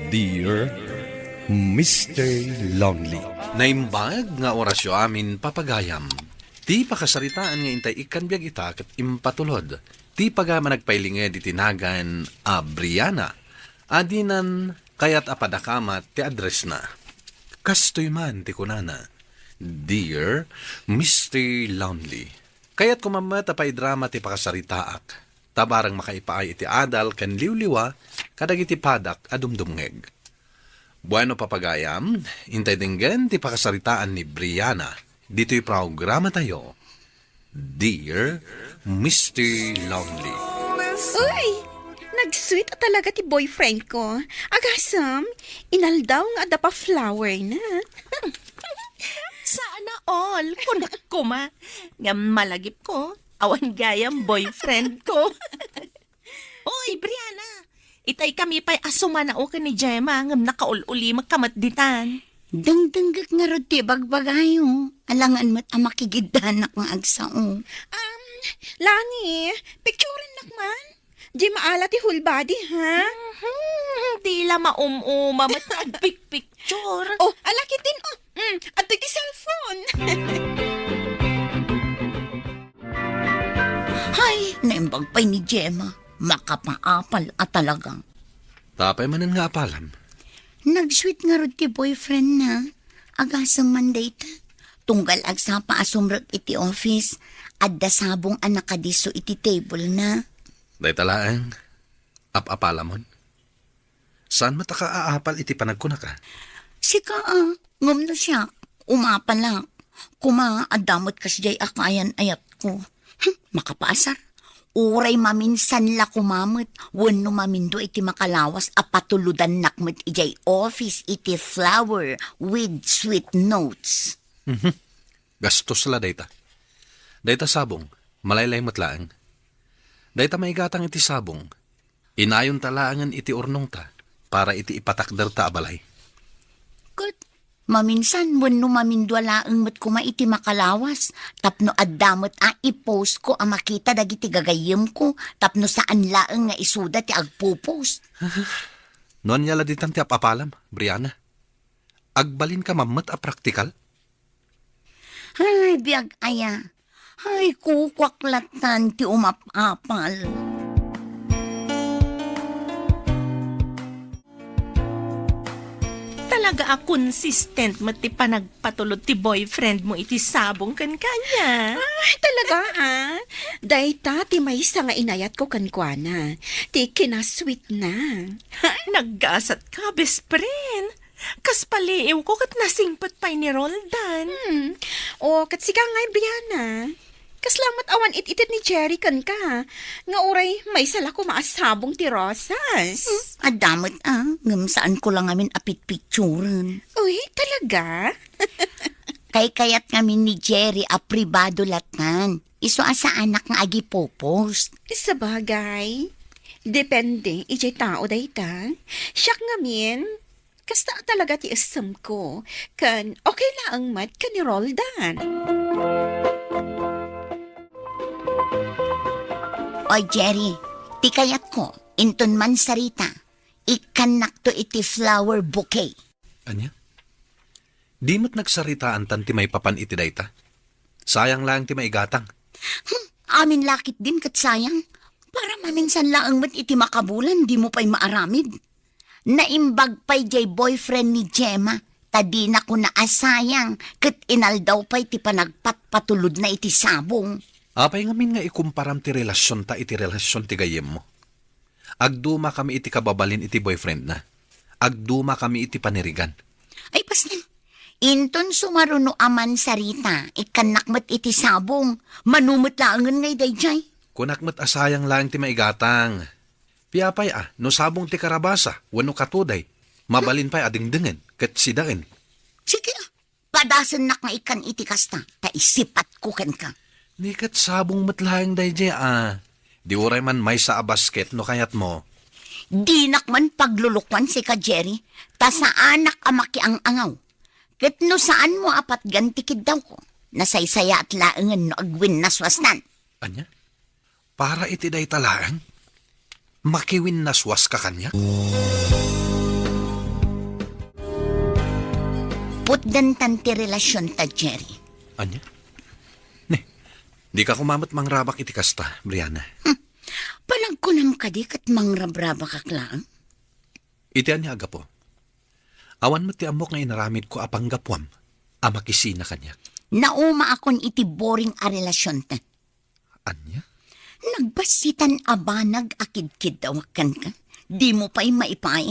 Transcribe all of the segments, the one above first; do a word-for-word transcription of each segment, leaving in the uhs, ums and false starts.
Dear Mister Lonely. Naimbag nga orasyo amin, papagayam. Ti pakasaritaan nga intay ikkan biag ita ket impatulod ti pagayam a nagpailinged iti nagan a Briana. Adinan kayat a padakamat ti addressna. Kastoy man ti kunana, "Dear Mister Lonely, kayat ko mammet a paidrama ti pakasaritaak, ta bareng makaipaay iti adal ken liwliwa kadagiti padak a dumdumngeg." Bueno, papagayam, intay denggen ti pakasaritaan ni Briana ditoy programatayo, Dear Mister Lonely. Uy! Nag-sweet a talaga ti boyfriend ko. Agasem, inaldaw nga adda pa flower na. Sana all. Kun kuma, nga malagip ko, awan gayam boyfriend ko. Uy, Briana! Itay kami pay a sumanao ken ni Gemma ngem nakaul-ulimek ka met ditan. Dengdenggek ngarud ti ibagbagayo. Alangan met a makigiddanak nga agsao. Um, Lani, picturennak man. Di maala ti whole body, ha? Mhm, di la maum-uma met agpikpicture. Oh, ala ketdin, oh. Mm, adtoy ti cellphone. Hay, naimbag pay ni Gemma. Makapaapal a talaga. Apay manen nga apalam? Nag-sweet ngarud ti boyfriend na. Agasem man dayta. Tunggal agsapa a sumrek iti office, adda sabong a nakadisso iti table na. Dayta laeng, ap-apalamon? Saan met a kaaapal iti panagkunak a? Sika a, ngem no siak, umapalak. Kuma, adda met kasdiay a kayan-ayatko. Hmm, makapaasar. Uray maminsan la kuma met, wenno mamindua iti makalawas a patulodannak met idiay office iti flower with sweet notes. Mhm. Gastos la dayta. Dayta sabong, malaylay met laeng. Dayta maigatang iti sabong, inayonta laengen iti urnongta para iti ipatakderta a balay. Ket maminsan wenno mamindua laeng met koma iti makalawas tapno adda met a i-post ko a makita dagiti gagayyemko tapno saan laeng nga isuda ti agpo-post. No ania la ditan ti ap-apalam, Briana? Agbalinka mammet a praktikal? Ay, biag aya. Ay, kukuak latan ti umap-apal. Talaga a consistent met ti panagpatulod ti boyfriend mo iti sabong kenka, ania? Ay, talaga, ah. Dayta ti maysa nga inayatko kenkuana. Ti kinasweet na. Naggasat ka, best friend. Kas paliiwko ket nasingpet pay ni Roldan. Hmm. O, ket sika ngay, Briana? Kasla met awan it-ited ni Jerry kenka, nga uray maysa la koma a sabong ti rosas. Hmm, adda met, ah, ngem saanko la ngamin a pitpicturen. Uy, talaga? Kaykayat ngamin ni Jerry a pribado latan. Isu a saanak nga agipopost. Sabagay, depende idiay tao dayta. Siak ngamin, kasta a talaga ti essemko, ken okay laeng met ken ni Roldan. Oy, Jerry, ti kayatko, inton mansarita, ikkannakto iti flower bouquet. Ania? Di met nagsaritaantan ti maipapan iti dayta. Sayang laeng ti maigatang. Hmm, amin la ketdin ket sayang. Para maminsan laeng met iti makabulan, dimo pay maaramid. Naimbag pay diay boyfriend ni Gemma, ta dinako naasayang ket inaldaw pay ti panagpatpatulodna iti sabong. Apay ngamin nga ikumparam ti relasionta iti relasion ti gayyemmo? Agdumakami iti kababalin iti boyfriendna. Agdumakami iti panirigan. Ay, basta. Inton sumaruno a mansarita, ikkannak met iti sabong. Mano met laengen ngay daydiay? Kunak met a sayang laeng ti maigatang. Piapay a, no sabong ti karabasa, wenno katuday, mabalin pay a dengdengen, ket sidaen. Sige, ah. Padasennak nga ikkan iti kasta, ta isipatko kenka. Ni ket sabong met laeng daydiay a. Di uray man maysa a basket no kayatmo. Dinak man paglulukuan sika, Jerry, ta saanak a makiang-angaw. Ket no saanmo a patgan ti kiddawko, nasaysayaat laengen no agwinnaswastan. Ania? Para iti dayta laeng? Makiwinnaswaska kaniak? Maikatdantan ti relasionta, Jerry. Ania? Ne, dika koma met mangrabak iti kasta, Brianna. Hmm. Panagkunam kadi ket mangrabrabakak laeng? Iti ania a gapu? Awan met ti ammok nga inaramidko a panggapuam a makisina kaniak. Naumaakon iti boring a relasionta. Ania? Nagbassitan a banag a kidkiddawak kenka. Dimo pay maipaay.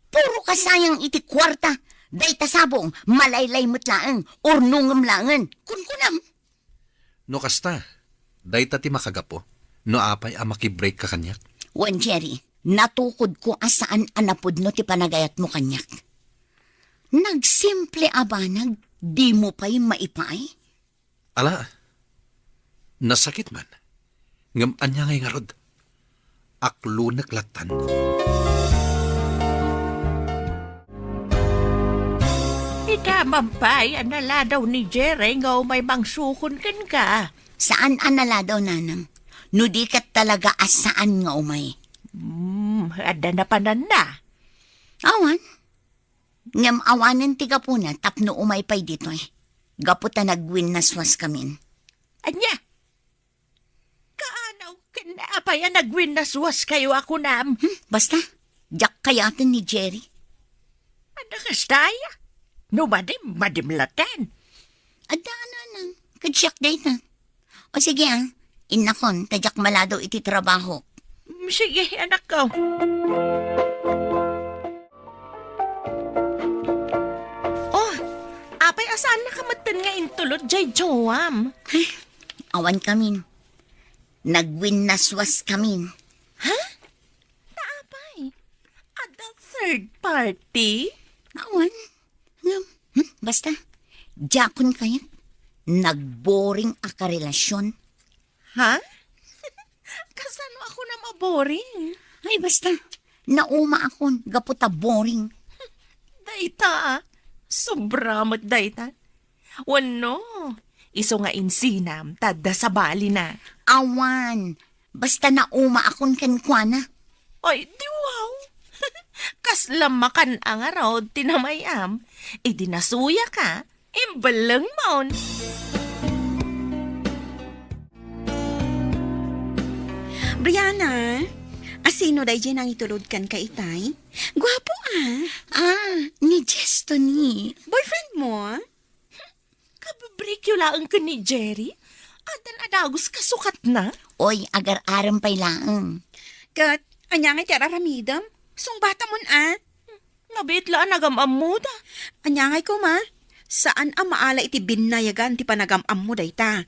Puro ka sayang iti kuarta. Dayta sabong, malaylay met laeng, urnongem laengen. Kunkunam. No kasta, dayta ti makagapu no apay a makibreak ka kaniak? Wen, Jerry, natukodko a saan a napudno ti panagayatmo kaniak. Nagsimple a banag, dimo pay maipaay? Ala, nasakit man. Ngem ania ngay ngarud? Aklonek lattan. Ita man pay a naladaw ni Jerry nga umay mangsukon kenka. Saan a naladaw, nanang? No di ket talaga a saan nga umay. Hmm, adda napananna. Awan. Ngem awanen ti gapuna tapno umay pay ditoy. Gapu ta nagwinnaswaskamin. Ania? Kaanaw ken apay a nagwinnaswaskayo a kunam? Hmm, basta, diak kayaten ni Jerry. Adda kasta aya? No madim, madim latten. Adda, nanang, ket siak dayta. O sige, ah, innakon, ta diak maladaw iti trabaho. Mm, sige, anakko. Oh, apay a saannaka metten nga intulod jay joam? Ay, awankamin. Nagwinnaswaskamin. Ha? Ta apay? Adda third party? Awan. Ngem, hmm, basta, diakon kayat. Nagboring a karelasyon. Ha? Kasano a kunam a boring? Ay, basta. Naumaakon, gapu ta boring. Dayta, ah. Sobra met dayta. Wenno, isu nga insinam, ta adda sabalina. Awan, basta naumaakon kenkuana. Ay, di wow. Kasla makan-a ngarud ti namay-am. Idi nasuyaka, imbellengmon. Brianna, asino daydiay nangitulod kenka itay? Guapo, ah. Ah, ni Jesto ni. Boyfriend mo? Kabibrikyo laeng ken ni Jerry? Addan a dagus kasukatna? Oy, agar-arem pay laeng. Ket, ania ngay ti ar-aramidem? Sungbatamon, a? Nabiit la a nagam-ammoda. Ania ngay koma? Saan a maala iti binnayagan ti panagam-ammo dayta.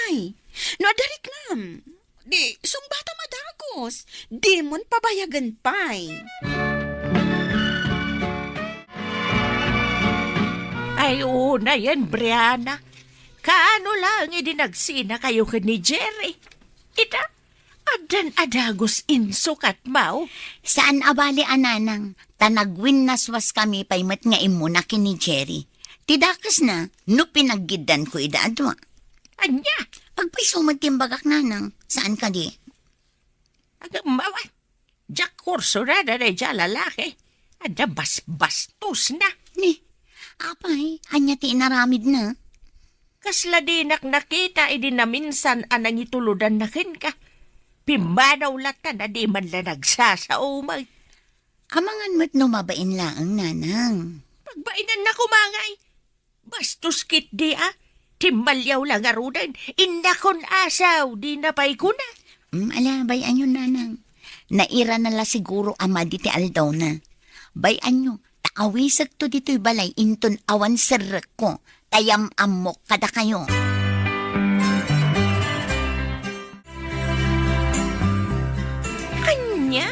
Ay, no adda riknam, di sungbatam a dagus. Dimon pabayagen pay. Ay, unayen, Brianna. Kaano laeng idi nagsinakayo ken ni Jerry? Ita, addan a dagus insukatmo. Saan a bali a nanang, ta nagwinnaswaskami pay met nga immuna ken ni Jerry. Ti dakesna, no pinaggiddanko ida a dua. Ania? Agpayso met ti imbagak, nanang. Saan kadi? Agam, awan. Diak kursunada daydiay a lalaki. Adda basbastosna. Ni, apay, ania ti inaramidna? Kasla dinak nakita idi naminsan a nangitulodanna kenka. Pimmanaw latta a di man la nagsasao met. Amangan met no mabain laeng, nanang. Pagbainanna koma ngay. Bastos ketdi a. Timmaliaw la ngaruden. Innakon asaw, dina pay kuna. Mm, ala, bay-anyo, nanang. Nairana la siguro a madi ti aldawna. Bay-anyo, ta awisekto ditoy balay inton awan serrekko, ta yam-ammok kadakayo. Ania?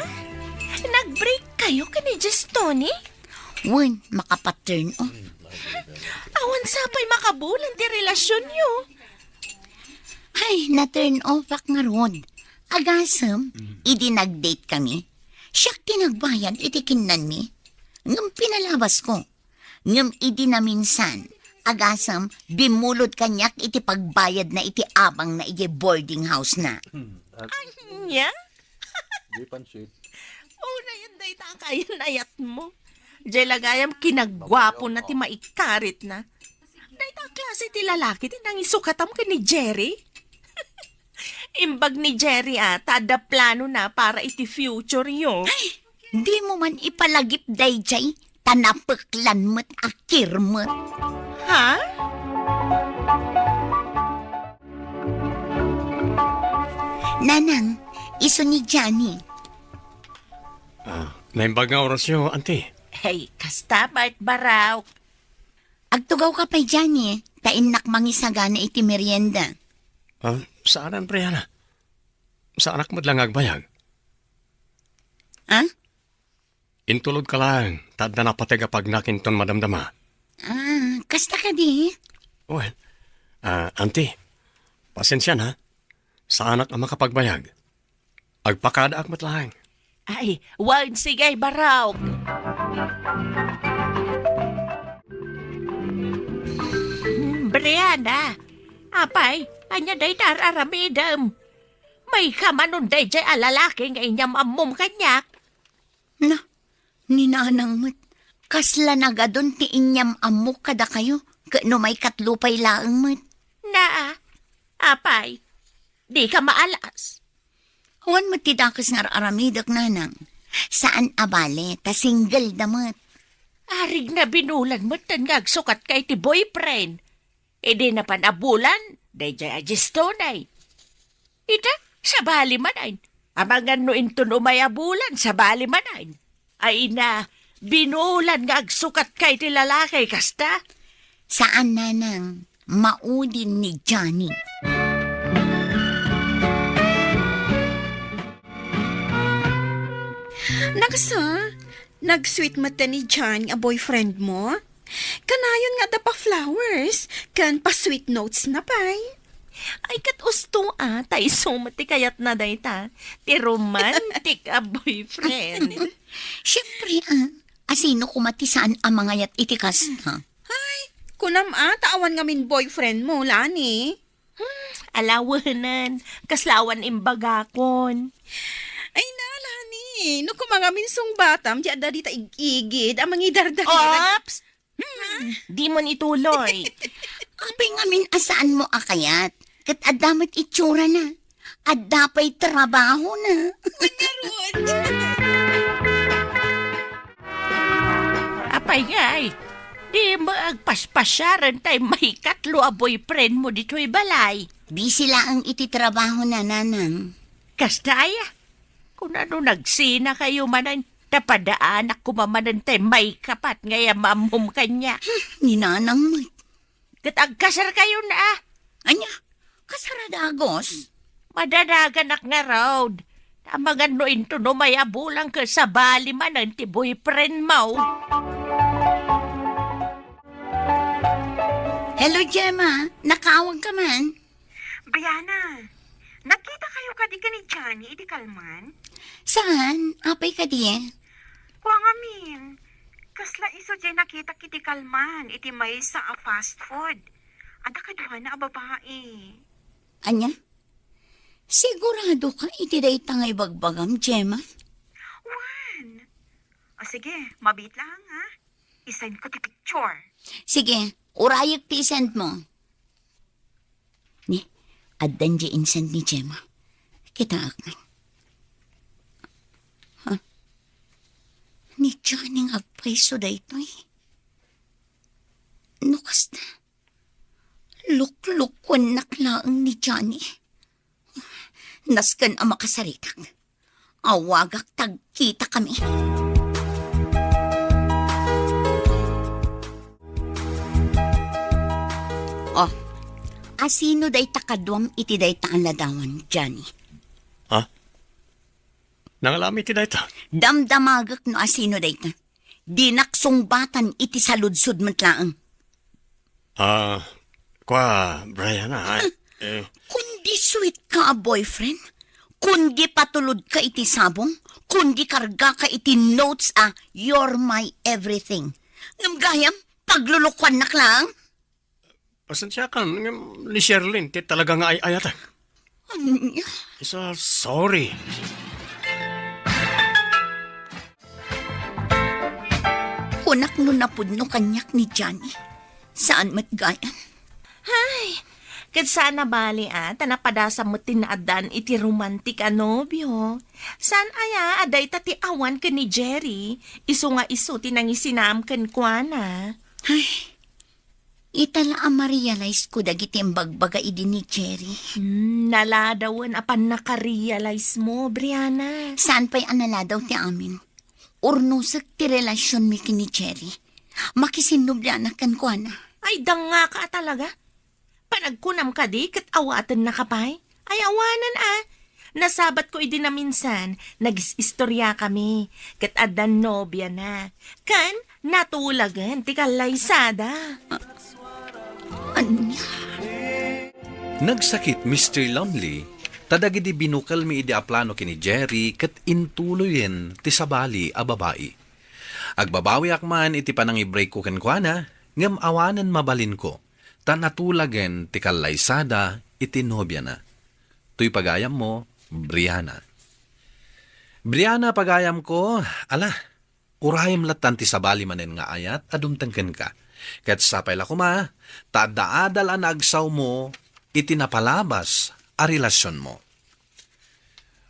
Nag-break kayo ken ni Justoni? Wen, makapaturn off. Awan sa pay makabulan ti relasyonyo. Ay, na-turn off ak ngarud. Agasem, idi nag-date kami, siak ti nagbayad iti kinnanmi. Ngem pinalabasko. Ngem idi naminsan, agasem, bimmulod kaniak iti pagbayadna iti abangna idiay boarding house na. Hmm, at Ania? Di pansit. Unayen dayta a kayan-ayatmo. Diay la gayam kinagguapona ti maikaritna. A klase ti lalaki ti nangisukatam ken ni Jerry? Imbag ni Jerry, a, ta adda planona para iti future yo. Ay, di mo man ipalagip dayjay, ta napeklan met a kirmet. Ha? Nanang, isu ni Johnny. Ah, naimbag nga orasyo, auntie. Hey, kasta met, Baraw. Agtugawka pay, Johnny, ta innak mangisagana iti merienda. Ah, saanan, Brianna. Saanak met la nga agbayag. Ah? Intulodka laeng, ta adda napateg a pagnak inton madamdama. Ah, kasta kadi? Well, ah, auntie, pasensiana. Saanak a makapagbayag. Agpakadaak met laeng. Ay, wen, sige, Baraw. Hmm, Brianna, apay, ania dayta ar-aramidem? Mayka manen dayjay a lalaki nga inyam-ammom kaniak? Na, ni Nanang met, kasla nagadun ti inyam-ammok kadakayo, ket no maikatlo pay laeng met. Naa, apay, dika maalas. Awan met ti dakes nga ar-aramidek, Nanang. Saan a bale, ta single da met. Arigna binulan metten nga agsukatka iti boyfriend. Idi napan a bulan, dayjay a diestunay. Ita, sabali manen. Amangan no inton umay a bulan, sabali manen. Ay ina, binulan nga agsukatka iti lalaki, kasta? Saan, Nanang. Maudin ni Johnny. Nakasa, nag-sweet met ni Johnny a boyfriend mo? Kanayon nga adda pa flowers, ken pa sweet notes na pay. Ay, ket usto a, ta isu met ti kayatna dayta, ti romantic a boyfriend. Siempre a, asino koma ti saan a mangayat iti kasta? Ay, kunam a, ta awan ngamin boyfriend mo, Lani. Hmm, ala wen, kasla awan imbagakon. Ay na, Lani, no koma ngamin sungbatam, di adda dita ig-igid a mangidardarira. Ops! Hmm, di mo ituloy. Apay ngamin a saan mo a kayat? Ket adda met itsurana. Adda pay trabahona. Mangarud! Apay ngay, di mo agpaspasiaren tay maikatlo a boyfriend mo ditoy balay? Busy laeng iti trabahona, Nanang. Kasta aya? Kunano nagsinakayo manen, ta padaanak koma manen tay maikapat nga iam-ammom kaniak. Ni Nanang met. Ket agkasarkayon a. Ania? Kasar a dagus? Madanaganak ngarud. Amangan no inton umay a bulan ket sabali manen ti boyfriend mo. Hello, Gemma. Nakaawagka man? Brianna, nakitakayo kadi ken ni Johnny idi kalman? Saan? Apay kadi? Kua ngamin, kasla isu diay nakitak idi kalman iti maysa a fast food. Adda kaduana a babai. Ania? Siguradoka iti dayta nga ibagbagam, Gemma? Wen. O sige, mabiit lang, ha? I-send ko ti picture. Sige, urayek ti i-send mo. Ni, addan diay in-send ni Gemma. Kitaak. Ha? Ni Johnny nga agpayso daytoy. No kasta, luklukuennak laeng ni Johnny. Nasken a makasaritak. Awagak ta agkitakami. Oh, asino dayta kaduam iti dayta a ladawan, Johnny? Ha? Nangalami iti dayta? Damdamagek no asino dayta. Dinak sungbatan iti saludsod met laeng. Ah, kua, Brianna, ay, eh. Kundi sweet ka a boyfriend, kundi patulod ka iti sabong, kundi karga ka iti notes a "You're my everything." Ngem gayam, paglulukuannak lang. Pasensiakan, ngem ni Sherlyn ti talaga nga ay-ayatek. Ania? Isa, sorry. Kunak no napudno kaniak ni Johnny. Saan met gayam? Ay, ket saan a bali a, ta napadasam met ti naaddaan iti romantik a nobio. Saan aya a dayta ti awan ken ni Jerry, isu nga isu ti nangisinaam kenkuana? Ay, ita la a ma-realize ko dagiti imbagbaga idi ni Jerry. Hmm, naladawen a pannaka-realize mo, Brianna. Saan pay a naladaw ti amin. Urnosek ti relasionmi ken ni Jerry. Makisinnobianak kenkuana. Ay, dangngaka a talaga. Panagkunam kadi ket awatennaka pay? Ay, awanan a. Nasabat ko idi naminsan, nagis-istoriakami, ket adda nobiana. Ken natulagen ti kallaysada. Ania? Nagsakit, Mister Lonely, ta dagidi binukelmi idi a plano ken ni Jerry ket intuloyen ti sabali a babai. Agbabawiak man iti panangibreakko kenkuana, ngem awanen mabalinko, ta natulagen ti kallaysada iti nobiana. Toy pagayammo, Brianna. Brianna, pagayamko, ala, urayem lattan ti sabali manen nga ayat a dumteng kenka. Ket sapay la koma, ta adda adal a naagsawmo iti napalabas a relasionmo.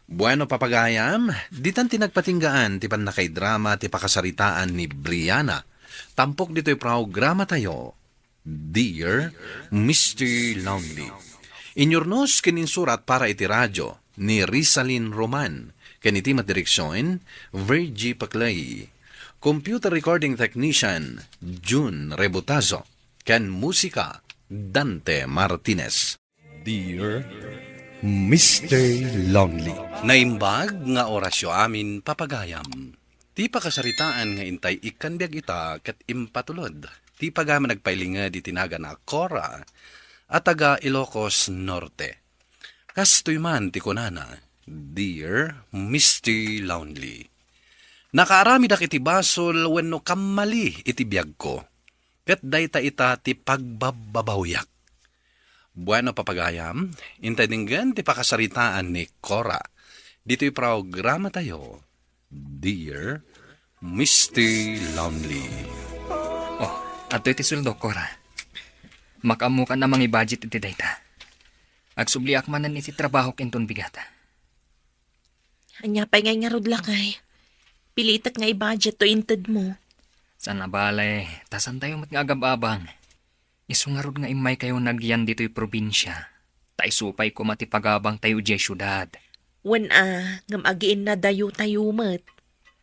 Bueno, papagayam, ditan ti nagpatinggaan ti pannakaidrama ti pakasaritaan ni Brianna. Tampok ditoy programatayo, Dear Mister Lonely. Inyurnos ken insurat para iti radio ni Rizalin Roman, ken iti met direksion, Virgie Paclay. Computer recording technician, Jun Rebutazo, ken musika, Dante Martinez. Dear Mister Lonely. Naimbag nga orasyo amin, papagayam. Ti pakasaritaan nga intay ikkan biag ita ket impatulod ti pagayam a nagpailinged iti nagan a Cora a taga Ilocos Norte. Kastoy man ti kunana, Dear Mister Lonely. Nakaaramidak iti basol wenno kammali iti biagko. Ket dayta ita ti pagbabbabawiak. Bueno, papagayam, intay denggen ti pakasaritaan ni Cora. Ditoy programatayo, Dear Mister Lonely. Oh, adtoy ti sueldo, Cora. Makaammokan a mangi-budget iti dayta. Agsubliak manen iti trabahok inton bigat. Ania pay ngay ngarud, lakay? Pilitek nga i-budget to inted mo. Saan a bale, ta saantayo met nga agab-abang. Isu ngarud nga immaykayo nagyan ditoy probinsia, ta isu pay koma ti pagabangtayo idiay siudad. Wen a, ngem agiinnadayotayo met.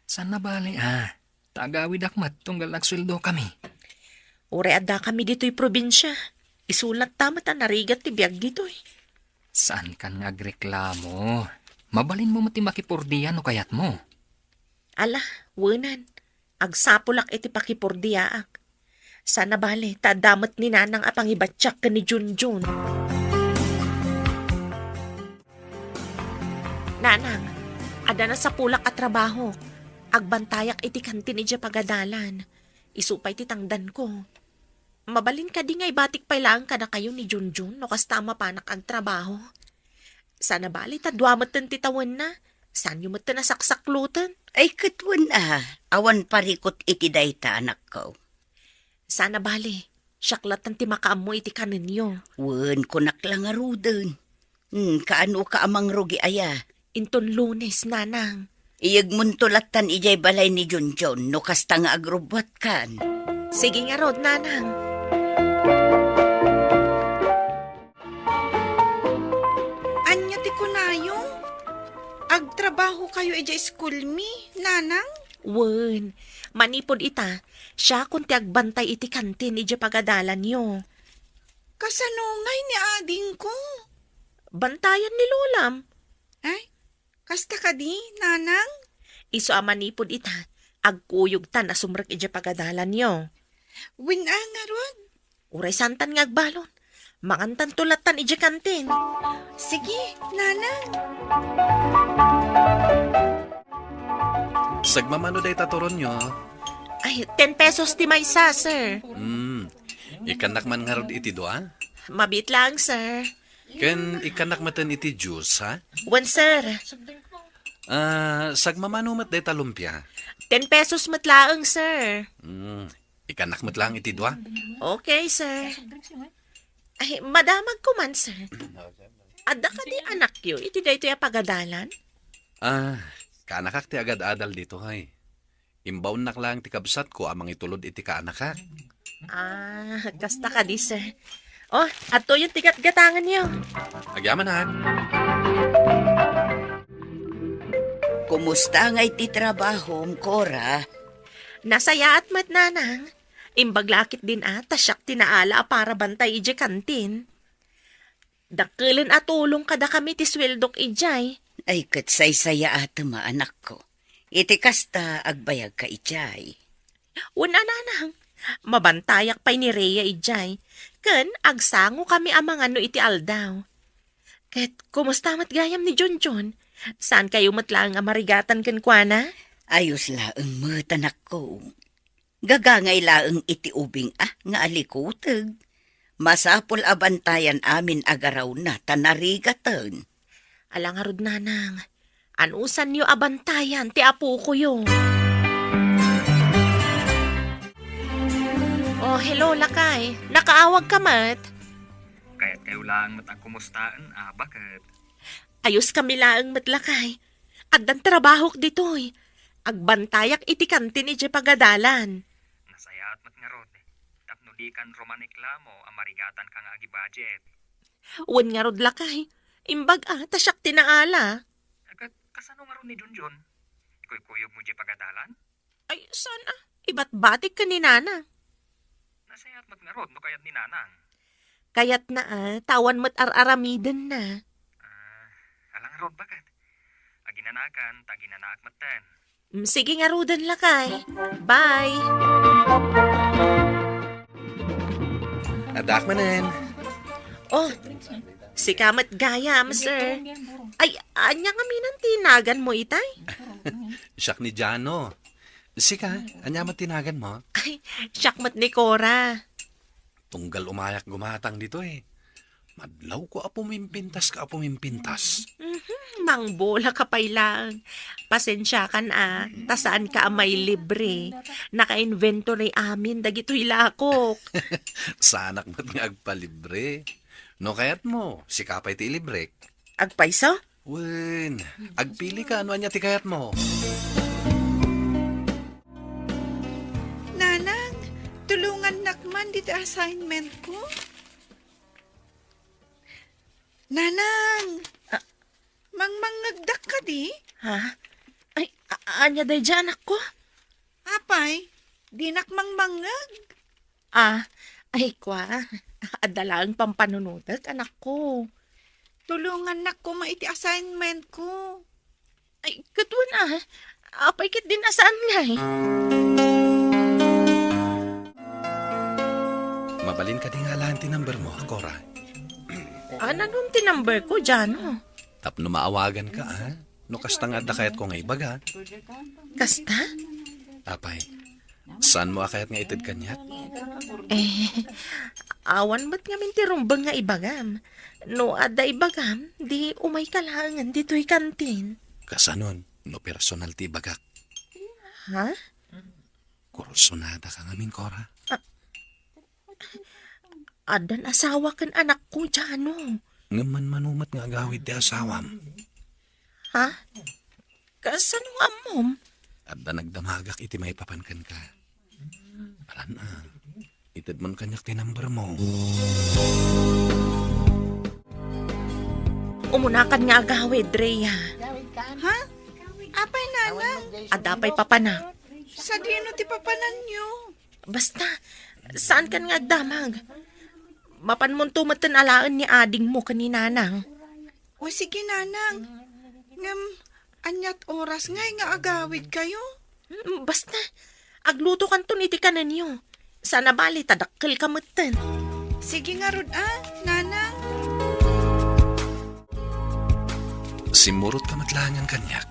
Saan a bale a, ta agawidak met tunggal agsueldokami. Uray addakami ditoy probinsia, isu latta met a narigat ti biag ditoy. Saankan nga agreklamo. Mabalinmo met ti makipordia no kayatmo. Ala, wenen. Agsapulak iti pakipordiaak. Saan a bale, ta adda met ni Nanang a pangibatiak ken ni Junjun. Nanang, adda nasapulak a trabaho. Agbantayak iti kantin idiay pagadalan. Isu pay ti tangdanko. Mabalin kadi nga ibatik pay laeng kadakayo ni Junjun no kasta a mapanak agtrabaho? Saan a bale ta dua metten ti tawenna. Saanyo metten a saksakloten? Ay, ket wen a, awan parikut iti dayta, anakko. Saan a bale, siak lattan ti makaammo iti kanenyo. Wen, kunak la ngaruden. Hmm, kaanoka a mangrugi aya? Inton Lunes, Nanang. Iyegmonto lattan idiay balay ni Junjun no kasta nga agrubbuatkan. Sige ngarud, Nanang. Ania ti kunayo? Agtrabahokayo idiay iskulmi, Nanang? Wen, manipud ita, siakon ti agbantay iti kantin idiay pagadalanyo. Kasano ngay ni adingko? Bantayan ni lolam. Ay, kasta kadi, Nanang? Isu a manipud ita, agkuyogtan a sumrek idiay pagadalanyo. Wen a ngarud? Uray saantan nga agbalon. Mangantanto lattan idiay kantin. Sige, Nanang. Sagmamano dayta turonyo? Ay, ten pesos ti maysa, sir. Hmm. Ikkannak man ngarud iti dua? Mabiit laeng, sir. Ken ikkannak metten iti juice, ha? Wen, sir. Ah, sagmamano met dayta lumpia? Ten pesos met laeng, sir. Hmm. Ikkannak met laeng iti dua? Okay, sir. Ay, madamagko man, sir. Adda kadi anakyo iti daytoy a pagadalan? Ah, kaanakak ti agad-adal ditoy. Imbaonnak laeng ti kabsatko a mangitulod iti kaanakak. Ah, kasta kadi, sir. Oh, adtoyen ti gatgatanganyo. Agyamanak. Kumusta ngay ti trabahom, Cora? Nasayaat met, nanang. Imbag la a ketdin a, ta siak ti naala a para bantay idiay kantin. Dakkelen a tulong kadakami ti sueldok idiay. Ay, ket saysayaatem a, anakko. Iti kasta, agbayagka idiay. Wen a, nanang, mabantayak pay ni Rhea idiay, ken agsangokami a mangan no iti aldaw. Ket kumusta met gayam ni Junjun? Saankayo met laeng a marigatan kenkuana? Ayos laeng met, anakko. Gagangay laeng iti ubing a nga alikuteg. Masapul a bantayan amin a garawna ta narigaten. Ala ngarud, nanang, anusanyo a bantayan ti apokoyo. Oh, hello, lakay. Nakaawagka met? Kayatkayo laeng met a kumustaen, a, baket? Ayoskami laeng met, lakay. Addan trabahok ditoy. Agbantayak iti kantin idiay pagadalan. Nasayaat met ngarud, tapno dikan rumaniklamo a marigatanka nga agibudget. Wen ngarud, lakay. Imbag a, ta siak ti naala. Ket kasano ngarud ni Junjun? Ikuykuyogmo diay pagadalan? Ay, saan a? Ibatbatik ken ni Nanang. Nasayaat met ngarud no kayat ni Nanang. Kayatna a, ta awan met ar-aramidenna. Ah, ala ngarud, baket. Aginanakan, ta aginanaak metten. Mm, sige ngaruden, lakay. Bye. Addaak manen. Oh, sika met gayam, sir. Ay, ania ngamin ti naganmo itay? Siak ni Jano. Sika, ania met ti naganmo? Ay, siak met ni Cora. Tunggal umayak gumatang ditoy, madlawko a pumimpintas ka a pumimpintas. Mhm, mangbulaka pay laeng. Pasensiakan a, ta saanka a mailibre. Naka-inventory amin dagitoy lakok. Saanak met nga agpalibre. No kayatmo, sika pay ti ilibrek. Agpayso? Wen, agpilika no ania ti kayatmo. Nanang, tulongannak man ditoy assignment ko. Nanang! Ah. Mangmangngegdak kadi? Ha? Ay, a-, ania daydiay, anakko? Apay, dinak mangmangngeg? Ah, ay, kua, adda laeng pampanunotek, anakko. Tulongannak koma iti assignment ko. Ay, ket wen a. Apay ketdin a saan ngay? Mabalin kadi nga alaen ti number mo, Cora? Ania ngem ti number ko, Jano? Tapno maawaganka, ha? No kasta nga adda kayatko nga ibaga. Kasta? Apay, saanmo a kayat nga ited kaniak? Eh, awan met ngamin ti rumbeng nga ibagam. No adda ibagam, di umayka laengen ditoy kantin. Kasanon, no personal ti ibagak? Ha? Kursunada ka ngamin, Cora. Ah, addan asawa ken anakko, Jano. Ngem manmano met nga agawid ti asawam. Ha? Kasano nga ammom? Adda nagdamagak iti maipapan kenka. Alan a, itedmon kaniak ti number mo. Umunakan nga agawid, Rhea. Ha? Apay, nanang? Adda pay papanak. Sadino ti papananyo? Basta, saankan nga agdamag. Mapanmonto metten alaen ni adingmo ken ni nanang. O sige, nanang. Ngem, aniat oras ngay nga agawidkayo? Mm, basta, aglutokanton iti kanenyo. Saan a bali ta dakkelka metten. Sige ngarud a, nanang. Simmurotka met laengen kaniak.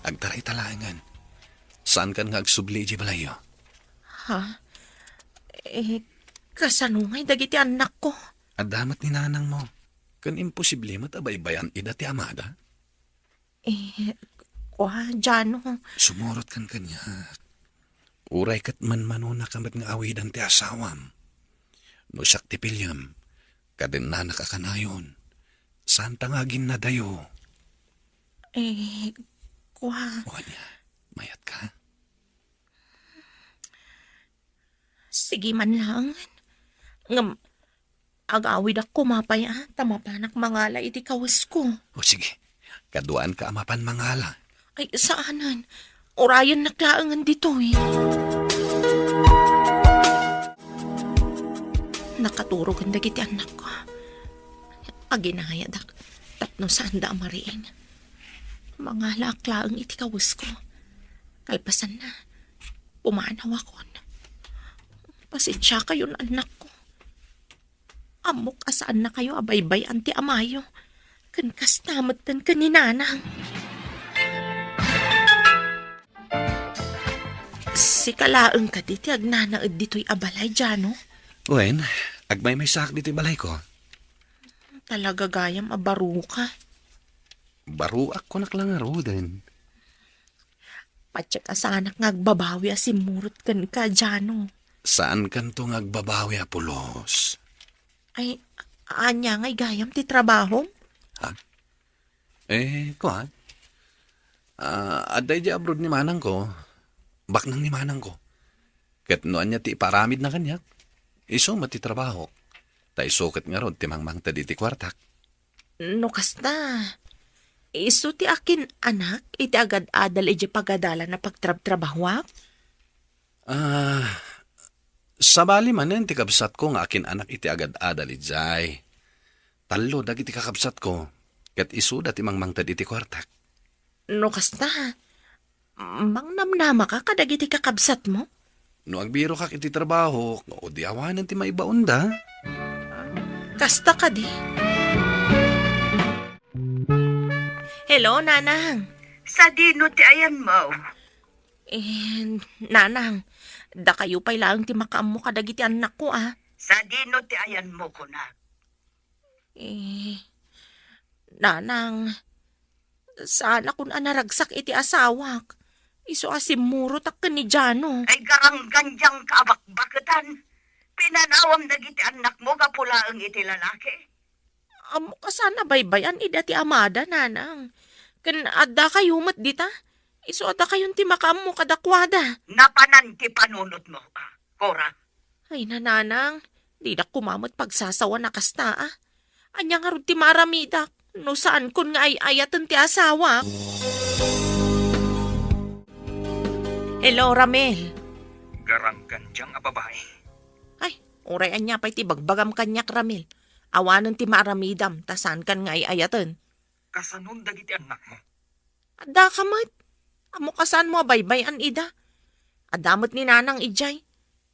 Agtarayta laengen. Saankan nga agsubli idiay balayyo. Ha? Eh, kasano ngay dagiti annakko? Adda met ni nanangmo. Ken imposible met a baybay-an ida ti amada. Eh, kua, Jano. Sumurotkan kaniak. Uray ket manmanonaka met nga awidan ti asawam. No siak ti piliem, Kadennanak a kanayon. Saan ta nga aginnadayo? Eh, kua. O ania, mayat ka? Sige man lang. Ngem, agawidak koma pay, a, ta mapanak mangala iti kawesko. O sige, kaduaanka a mapan mangala. Ay, saanen. Urayennak laengen ditoy. Nakaturogen dagiti annakko. Aginayadak tapno saanda a mariing. Mangalaak laeng iti kawesko. Kalpasanna, pumanawakon. Pasensiakayon, annakko. Ammok a saannakayo a baybay-an ti amayo. Ken kasta metten ken ni nanang. Sika laeng kadi ti agnanaed ditoy a balay, Jano? Wen, agmaymaysaak ditoy balayko. Talaga gayam a baroka. Baroak, kunak la ngaruden. Patiek a saanak nga agbabawi a simmurot kenka, Jano. Saankanto nga agbabawi a pulos. Ay, ania ngay gayam ti trabahom? Ha? Eh, kuan. Ah, adda idiay abroad ni manangko. Baknang ni manangko. Ket no ania ti ipaaramidna kaniak, isu met ti trabahok. Ta isu ket ngarud ti mangmangted iti kuartak. No kasta, isu ti akin-anak iti agad-adal idiay pagadalan a pagtrabtrabahoak? Ah, sabali manen ti kabsatko nga akin-anak iti agad-adal idiay. Tallo dagiti kakabsatko, ket isuda ti mangmangted iti kuartak. No kasta, mangnamnamaka kadagiti kakabsatmo? No agbirokak iti trabaho, o di awanen ti maibaonda. Kasta kadi? Hello, Nanang. Sadino ti ayanmo? Eh, Nanang, dakayo pay laeng ti makaammo kadagiti annakko, a. Sadino ti ayanmo, kunak? Eh, Nanang, saanakon a naragsak iti asawak. Isu a simmurotak ken ni Jano. Ay, garanggandiang ka a bakbaketan. Pinanawam dagiti annakmo gapu laeng iti lalaki. Ammok a saan a baybay-an ida ti amada, Nanang. Ken adda kayo met dita. Isu a dakayon ti makaammo kadakuada. Napanan ti panunotmo, a, Cora. Ay, Nanang, didak koma met pagsasawan a kasta, a. Ania ngarud ti maaramidak no saankon nga ay-ayaten ti asawak? Hello, Ramil. Garanggandiang a babai. Ay, uray ania pay ti bagbagam kaniak, Ramil. Awanen ti maaramidam ta saankan nga ay-ayaten. Kasanon dagiti annakmo? Addaka met. Ammok a saanmo a baybay-an ida. Adda met ni Nanang idiay.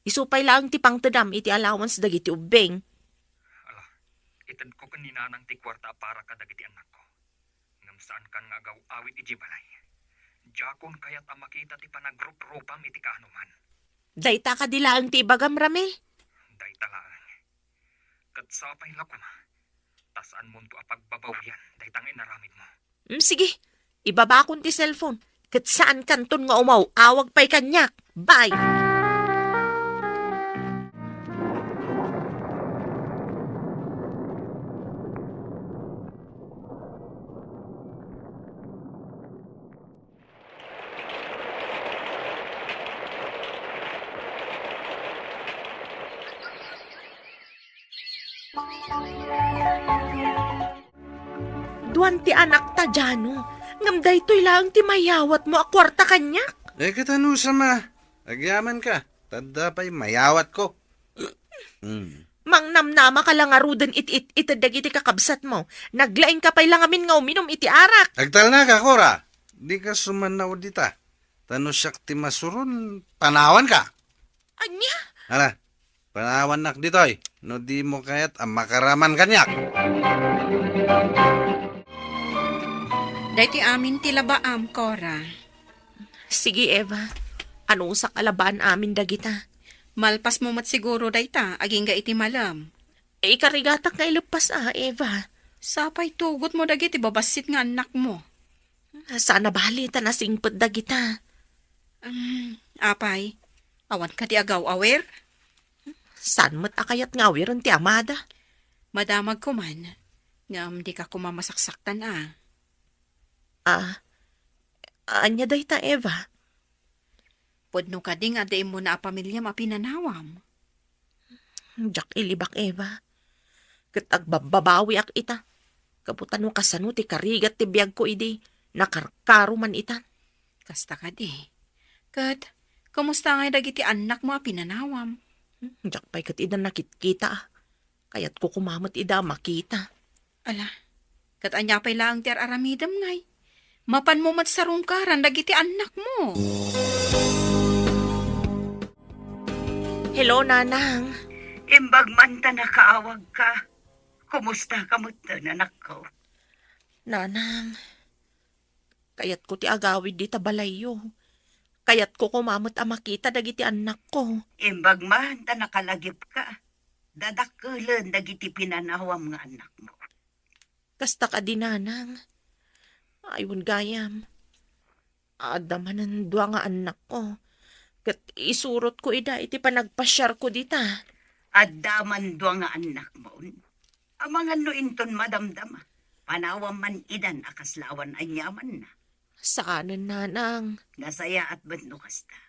Isu pay laeng ti pangtedam iti allowance dagiti ubbing. Ala, itedko ken ni Nanang ti kuarta a para kadagiti annakko. Ngem saankan nga agaw-awid idiay balay. Diakon kayat a makita ti panagruprupam iti kaanoman. Dayta kadi laeng ti ibagam, Ramil? Dayta laeng. Ket sapay la koma, ta saanmonto a pagbabawian dayta nga inaramidmo. Mm, sige, ibabakon ti cellphone, ket saankanton nga umaw-awag pay kaniak. Bye! Duan ti anakta, Jano. Ngem daytoy laeng ti mayawatmo a kuarta kaniak? Eh, ket anusam a? Agyamanak, ta adda pay mayawatko. Hmm. Mangnamnamaka la ngaruden it, it, ited dagiti kakabsatmo. Naglaingka pay la ngamin nga uminum iti arak. Agtalnaka, Cora. Dika sumannao dita. Ta no siak ti masuron, panawanka. Ania? Ala, panawannak ditoy, no dimo kayat a makaraman kaniak. Daytoy amin ti labaam, Cora. Sige, Eva. Anusak a labaan amin dagita. Malpasmo met siguro dayta, agingga iti malem. Ikarigatak nga ileppas a, Eva. Sapay tugotmo dagiti babassit nga annakmo. Saan a bali ta nasingpet dagita. Um, apay, awan kadi agaw-awer? Saan met a kayat nga aweren ti amada? Madamagko man, ngem dika koma masaksaktan a. Ah, ania dayta, Eva? Pudno kadi nga adda immuna a pamiliam a pinanawam? Diak ilibak, Eva. Ket agbabbabawiak ita. Gapu ta no kasano ti karigat ti biagko idi, nakarkaro man itan. Kasta kadi. Ket, kumusta ngay dagiti annakmo a pinanawam? Hmm, diak pay ket ida nakitkita a. Kayatko koma met ida a makita. Ala, ket ania pay laeng ti ar-aramidem ngay? Mapanmo met sarungkaran dagiti annakmo. Hello, Nanang. Imbag man ta nakaawagka. Kumusta ka met, anakko? Nanang, kayatko ti agawid dita balayyo. Kayatko koma met a makita dagiti annakko. Imbag man ta nakalagipka. Dadakkelen dagiti pinanawam nga annakmo. Kasta kadi, Nanang? Ay, wen gayam. Adda manen dua nga annakko. Ket isurotko ida iti panagpasiarko dita. Adda man dua nga annakmo. Amangan no inton madamdama. Panawam man idan a kasla awan aniamanna. Saanen, Nanang. Nasayaat met no kasta.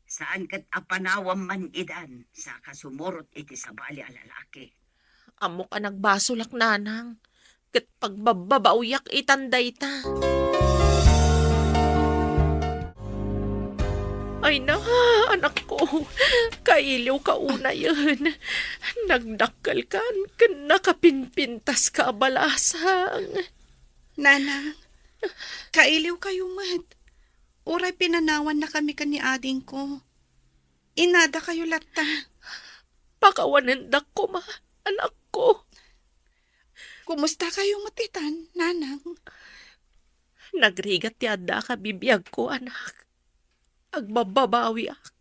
Saan ket a panawam man idan, saka sumurot iti sabali a lalaki. Ammok a nagbasolak, Nanang. Ket pagbabbabawiak itan dayta. Ay na, anakko, kailiwka unayen. Nagdakkelkan ken nakapinpintaska a balasang. Nanang, kailiwkayo met. Uray pinanawannakami ken ni adingko. Inadakayo latta. Pakawanendak koma, anakko. Kumustakayo met itan, Nanang? Nagrigat ti addaak a bibiagko, anak. Agbabbabawiak,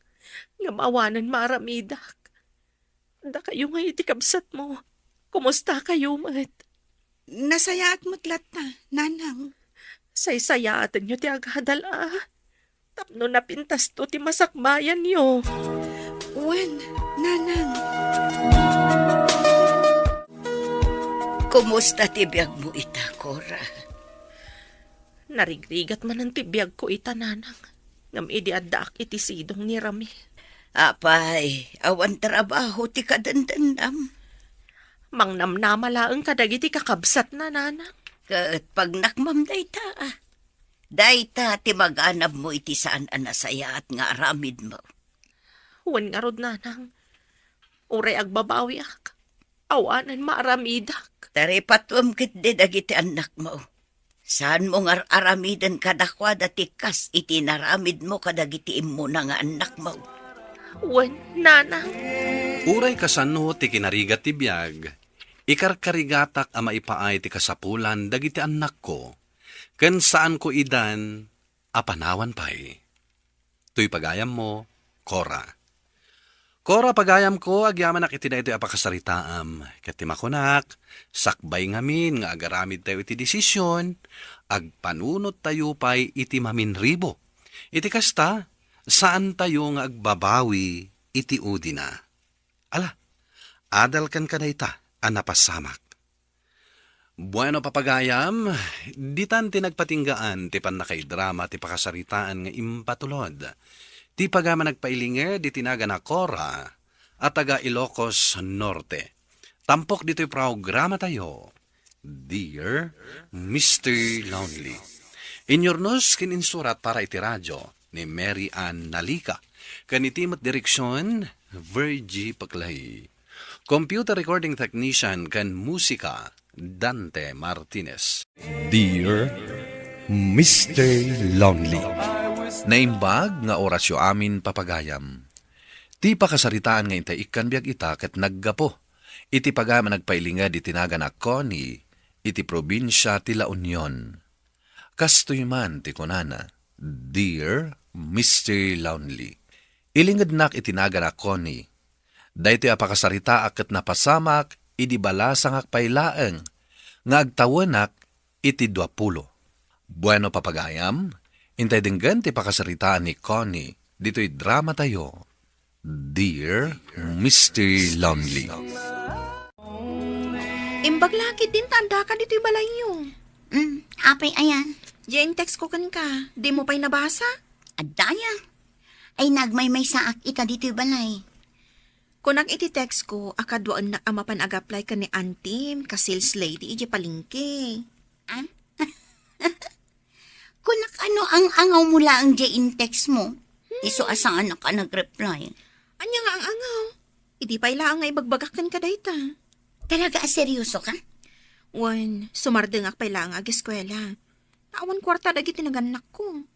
ngem awanen maaramidak. Dakayo ngay iti kabsatmo. Kumustakayo met? Nasayaat met latta, Nanang. Saysayaatenyo ti agadal a. Tapno napintasto ti masakbayanyo. Wen, Nanang. Kumusta ti biagmo ita, Cora? Narigrigat manen ti biagko ita, Nanang, ngem idi addaak iti sidong ni Rami. Apay, awan trabaho ti kadendennam? Mangnamnama laeng kadagiti kakabsatna, Nanang. Ket pagnakmam dayta, a. Dayta ti maganabmo iti saan a nasayaat nga aramidmo. Wen ngarud, Nanang, uray agbabawiak, awanen maaramidak. Taripatuem ketdi dagiti annakmo. Saanmo nga ar-aramiden kadakuada ti kas iti naramidmo kadagiti immuna nga annakmo. Wen, Nanang. Uray kasano ti kinarigat ti biag, ikarkarigatak a maipaay ti kasapulan dagiti annakko, ken saanko idan a panawan pay. Toy pagayammo, Cora. Cora, pagayamko, agyamanak iti daytoy a pakasaritaam, ket ti makunak, sakbay ngamin nga agaramidtayo iti desisyon, agpanunottayo pay iti maminribo. Iti kasta, saantayo nga agbabawi iti udina. Ala, adalkan kadayta a napasamak. Bueno, papagayam, ditan ti nagpatinggaan ti pannakaidrama ti pakasaritaan nga impatulod ti pagayam a nagpailinger diti nagan a Cora a taga Ilocos Norte. Tampok ditoy programatayo, Dear Mister Lonely. Inyurnos ken insurat para iti radio ni Mary Ann Nalica, ken iti met direksion, Virgie Paclay. Computer recording technician ken musika, Dante Martinez. Dear Mister Lonely. Naimbag nga orasyo amin, papagayam. Ti pakasaritaan nga intay ikkan biag ita ket naggapu iti pagayam a nagpailinged iti nagan a Connie iti probinsia ti La Union. Kastoy man ti kunana, Dear Mister Lonely. Ilingednak iti nagan a Connie. Daytoy a pakasaritaak ket napasamak idi balasangak pay laeng nga agtawenak iti duapulo. Bueno, papagayam, intay denggen ti pakasaritaan ni Connie ditoy dramatayo, Dear Mister Lonely. Imbag la ketdin ta addaka ditoy balayyo. Hmm, apay aya? Diay in-text ko kenka, dimo pay nabasa? Adda aya? Ay, nagmaymaysaak ita ditoy balay. Kunak iti text ko a kaduaennak a mapan ag-apply ken ni Antim ka sales lady idiay palengke. Ah? Kunak, ano ang angaw mo laeng diay in-text mo? Isu a saanak a nag-reply. Ania nga ang angaw? Idi pay laeng nga ibagbagak kenka dayta. Talaga a seryoso ka? Wen, sumardengak pay laeng ageskuela. Ta awan kuarta dagiti nagannakko.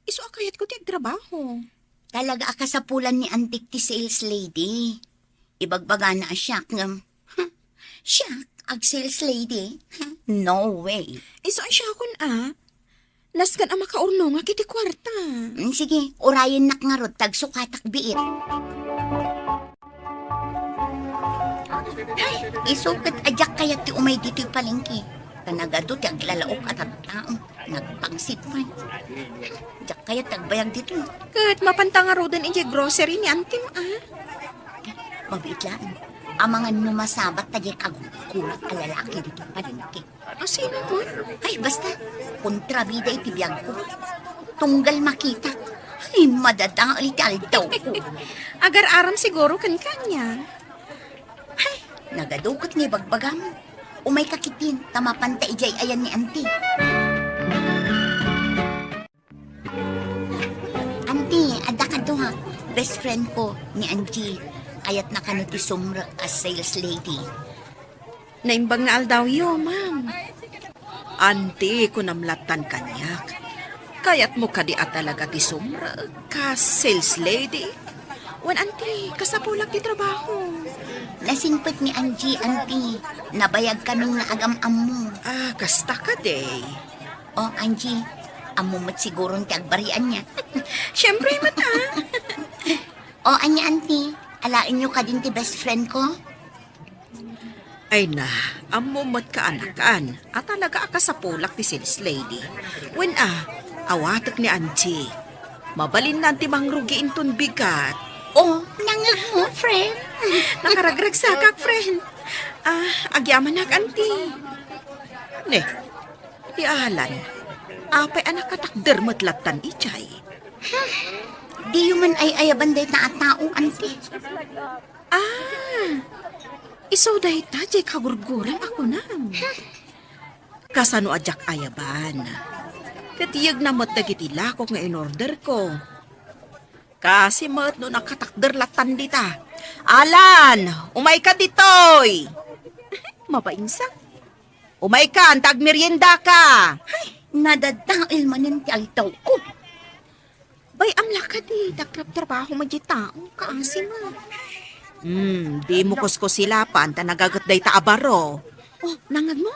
Isu a kayatko ti agtrabaho. Talaga a kasapulan ni Antik ti sales lady. Ibagbagana a siak ngem, siak, ag-sales lady? No way. Isu a siakon a. Nasken a makaurnongak iti kuarta. Mm, sige, urayennak ngarud ta agsukatak biit. Ay, isu ket a diak kayat ti umay ditoy palengke. Ta nagadu ti aglalaok a tattao. Nagpangsit pay. Diak kayat ti agbayag ditoy. Ket mapanta ngaruden idiay grocery ni Antim a. Mabiit laeng. Amangan no masabat ta diay kagurgurak a lalaki ditoy palengke. Asino man? Ay, basta. Kontrabida iti biagko. Tunggal makitak. Ay, madadael ti aldawko. Agar-aram siguro kenka ania. Ay, nagadu ket nga ibagbagam. Umayka ketdin, ta mapanta idiay ayan ni Anti. Anti, adda kaduak. Best friend ko, ni Angie. Kayatna kano ti sumrek as sales lady. Naimbag nga aldawyo, ma'am. Anti, kunam lattan kaniak. Kayatmo kadi a talaga ti sumrek kas sales lady? Wen, anti, kasapulak ti trabaho. Nasingpet ni Angie, anti. Nabayag kami nga agam-ammo. Ah, kasta kadi. O, Angie, ammo met siguron ti agbarian niya. Siyempre met, ah. O, ania, anti? Alaenyo kadin ti best friend ko? Ay na, ammo met kaanakan a talaga a kasapulak ti sales lady. Wen a, awatek ni Angie. Mabalinnan ti mangrugi inton bigat. O, nangngegmo, friend. Nakaragragsakak, friend. Ah, agyamanak, anti. Ne, ti Alan. Apay a nakatakder met lattan idiay? Diyo man ay-ayaban dayta a tao, anti. Ah, isu dayta diay kagurguram a kunam. Kasano a diak ayaban? Ket yegna met dagiti lakok nga inorderko. Kasi met no nakatakder lattan dita. Alan, umayka ditoy! Mabainsa. Umaykan, ta agmeriendaka. Ay, nadadael manen ti aldawko. Bay-am la kadi, ti agtrabtrabaho met diay tao, kaasi met. Hmm, dimo kuskusilapan ta nagaget dayta a baro. O, nangngegmo?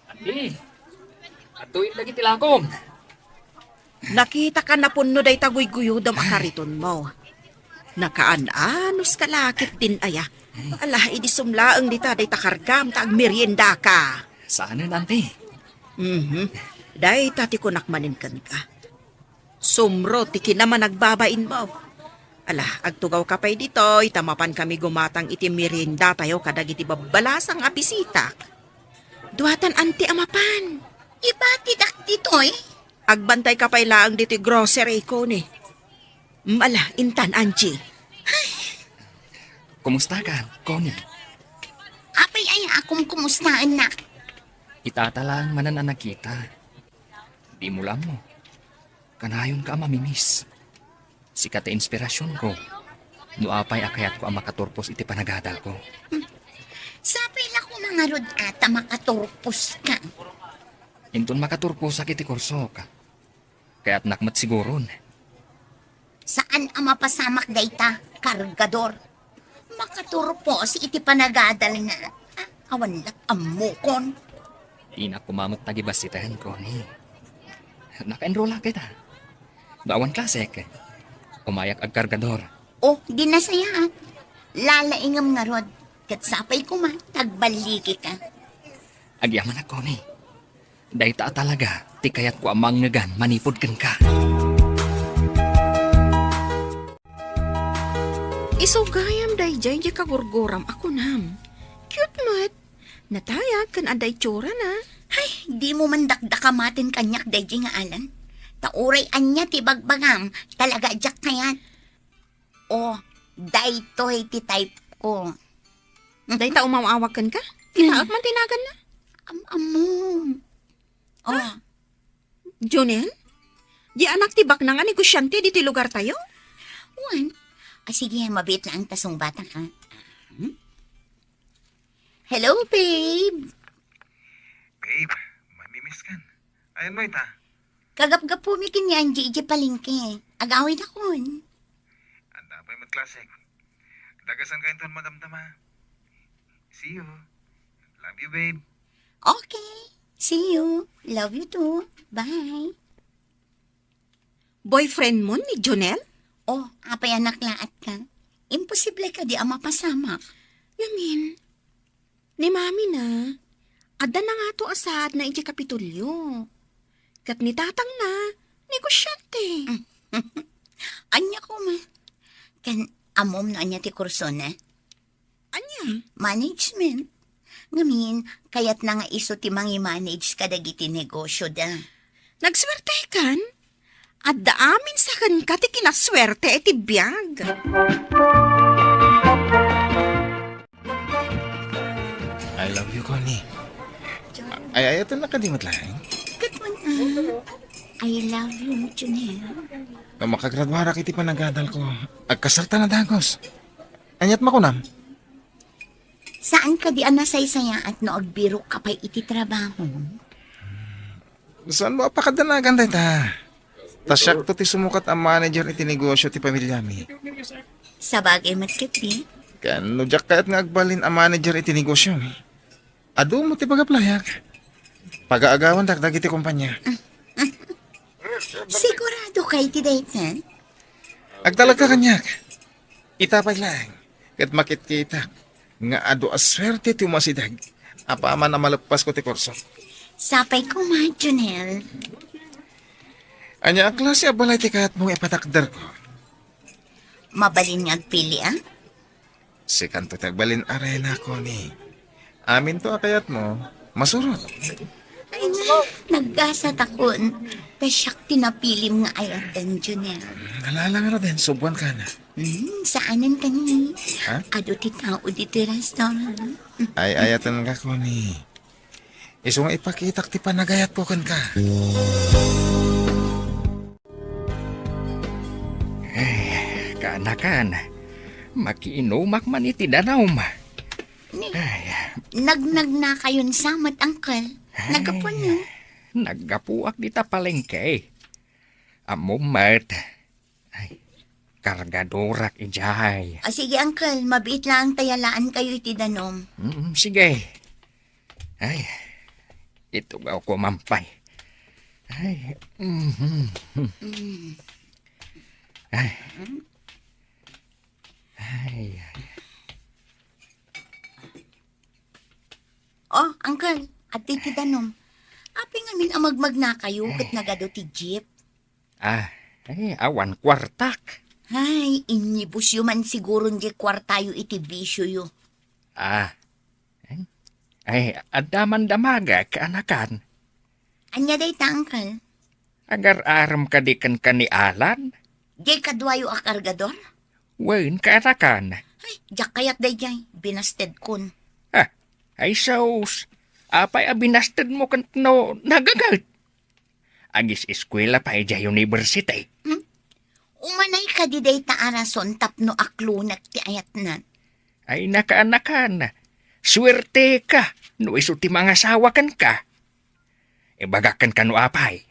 Anti, adtoy dagiti lakom. Nakitaka napunno dayta guyguyodem a karitonmo. Nakaan-anos ka la ketdin aya. Ala, idi sumlaeng dita dayta kargam ta agmeriendaka. Saanen, anti. Mhm. Dayta ti kunak manen kenka. Sumro ti kinamanagbabainmo. Ala, agtugawka pay ditoy, ta mapankami gumatang iti meriendatayo kadagiti babbalasang a bisitak. Duatan, anti, a mapan. Ibatidak ditoy? Agbantayka pay laeng ditoy grocery, Connie. Mm, ala, intan, Angie. Kumustaka, Connie? Apay aya a kumkumustaennak? Itata laeng manen a nakita. Dimo la ammo. Kanayonka a mamimiss. Sika ti inspirasionko. No apay a kayatko a makaturpos iti panagadalko. Hmm. Sapay la koma ngarud a ta makaturposka. Inton makaturposak iti kursok, kayatnak met siguron. Saan a mapasamak dayta, kargador. Makaturpos iti panagadalna. Ah, awan la't ammokon. Dinak koma met tagibassiten, Connie. Naka-enrollak ita. No awan klasek, umayak agkargador. O, di nasayaat. Lalaingem ngarud, ket sapay koma, ta agballigika. Agyamanak, Connie. Dayta a talaga ti kayatko a mangngegan manipud kenka. Isu gayam daydiay diay kagurguram a kunam. Cute met. Natayag ken adda itsura na. Ay, dimo man dakdakamaten kaniak daydi nga Alan. Ta uray ania ti bagbagam, talaga diak kayat. Oh, daytoy ti type ko. Dayta umaw-awag kenka? Ti taek man ti naganna? Am-, ammom. Oh. Jonel? Di anak ti baknang a negosyante ditoy lugartayo? Wen. Ah, sige, mabiit laeng ta sungbatak, ha? Hmm? Hello, babe. Babe, mamimiss kan. Ayan mo ita? Kagapgapumi ken ni Angie idiay palengke. Agawidakon. Anda pa met klasek. Dagasan kayo ton madamdama. See you. Love you, babe. Okay. See you. Love you too. Bye. Boyfriend mo ni Jonel? Oh, apay a naklaat ka? Imposible kadi a mapasamak. Ngamin, ni mami na, adda na ngato a saad na iti Kapitolyo. Ket ni tatang na, negosyante. Ania koma? Ken ammom no ania ti kursona? Ania? Management. Ngamin, kayatna nga isu ti mangi-manage kadagiti negosyo da. Nagsuertekan? Adda amin sa kenka ti kinasuerte iti biag. I love you, Connie. Ay, ayaten na kadi met laeng? Ket man, ah, I love you, Junel. No makagraduarak iti panagadalko, agkasalta na dagos. Aniat makunam? Saan kadi a nasaysayaat no agbirok ka pay iti trabaho? Saan mo a pakadanagan dayta? Ta siakto ti sumukat a manager iti negosyo ti pamilyami. Sabagay met ketdi. Ken no diak kayat nga agbalin a manager iti negosyomi, adu met ti pag-applyak. Pagaagawandak dagiti kompania. Sigurado ka iti dayta? Agtalagka kaniak. Ita pay laeng, ket makitkitak nga adu a suerte ti umasideg apaman a maleppasko ti kurso. Sapay koma, Junel. Ania a klase a balay ti kayatmo nga ipatakderko? Mabalin nga agpili, a? Sikanto ti agbalin a reyna, Connie. Aminto a kayatmo, masurot. Ay na, naggasatakon. Ta siak ti napilim nga ayatdan, Junel. Ala, ala ngaruden, subuanka na. Hmm, saanen kani. Ha? Adu ti tao ditoy restaurant. Ay, ayatenka, Connie. Isu nga ipakitak ti panagayatko kenka. Ay, kaanakan, makiinumak man iti danum. Ni, ay, nagnagnakayon sa met, Uncle. Ay, naggapuan niyo? Naggapuak dita palengke. Ammom met. Ay, kargadorak idiay. Ah, sige, Uncle. Mabiit laeng ta yalaankayo iti danum. Mm, sige. Ay, itugawko man pay. Ay, mhm. Mm. Ay. Ay, ay. Oh, Uncle, adtoy ti danum. Apay ngamin a magmagnakayo ket nagadu ti jeep? Ah, eh, awan kuartak. Ay, inyibusyo man siguron diay kuartayo iti bisioyo. Ah, eh? Ay, adda man damagek, kaanakan. Ania dayta, Uncle? Agar-arem kadi kenka ni Alan? Diay kaduayo a kargador? Wen, kaanakan. Ay, diak kayat daydiay. Binastedkon. Ah, ay sus. Apay a binastedmo ken no naganget? Agis-eskuela pay idiay university. Hmm? Umanay kadi dayta a rason tapno aklonek ti ayatna? Ay, nakaanakan. Suerteka no isu ti mangasawa kenka. Ibagak kenka no apay.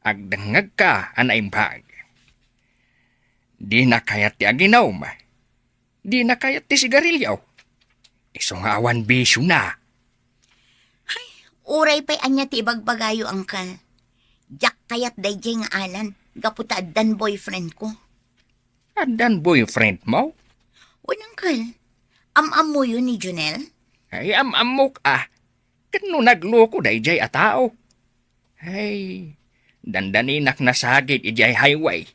Agdengngegka a naimbag. Dina kayat ti aginum. Dina kayat ti sigarilio. Isu nga awan bisiona. Ay, uray pay ania ti ibagbagayo, Uncle. Diak kayat daydiay nga Alan, gapu ta addan boyfriend ko. Addan boyfriend mo? Wen, Uncle. Am-ammoyo ni Junel? Ay, am-ammok a. Ket no nagloko daydiay a tao? Ay, dandaninak nasagid idiay highway.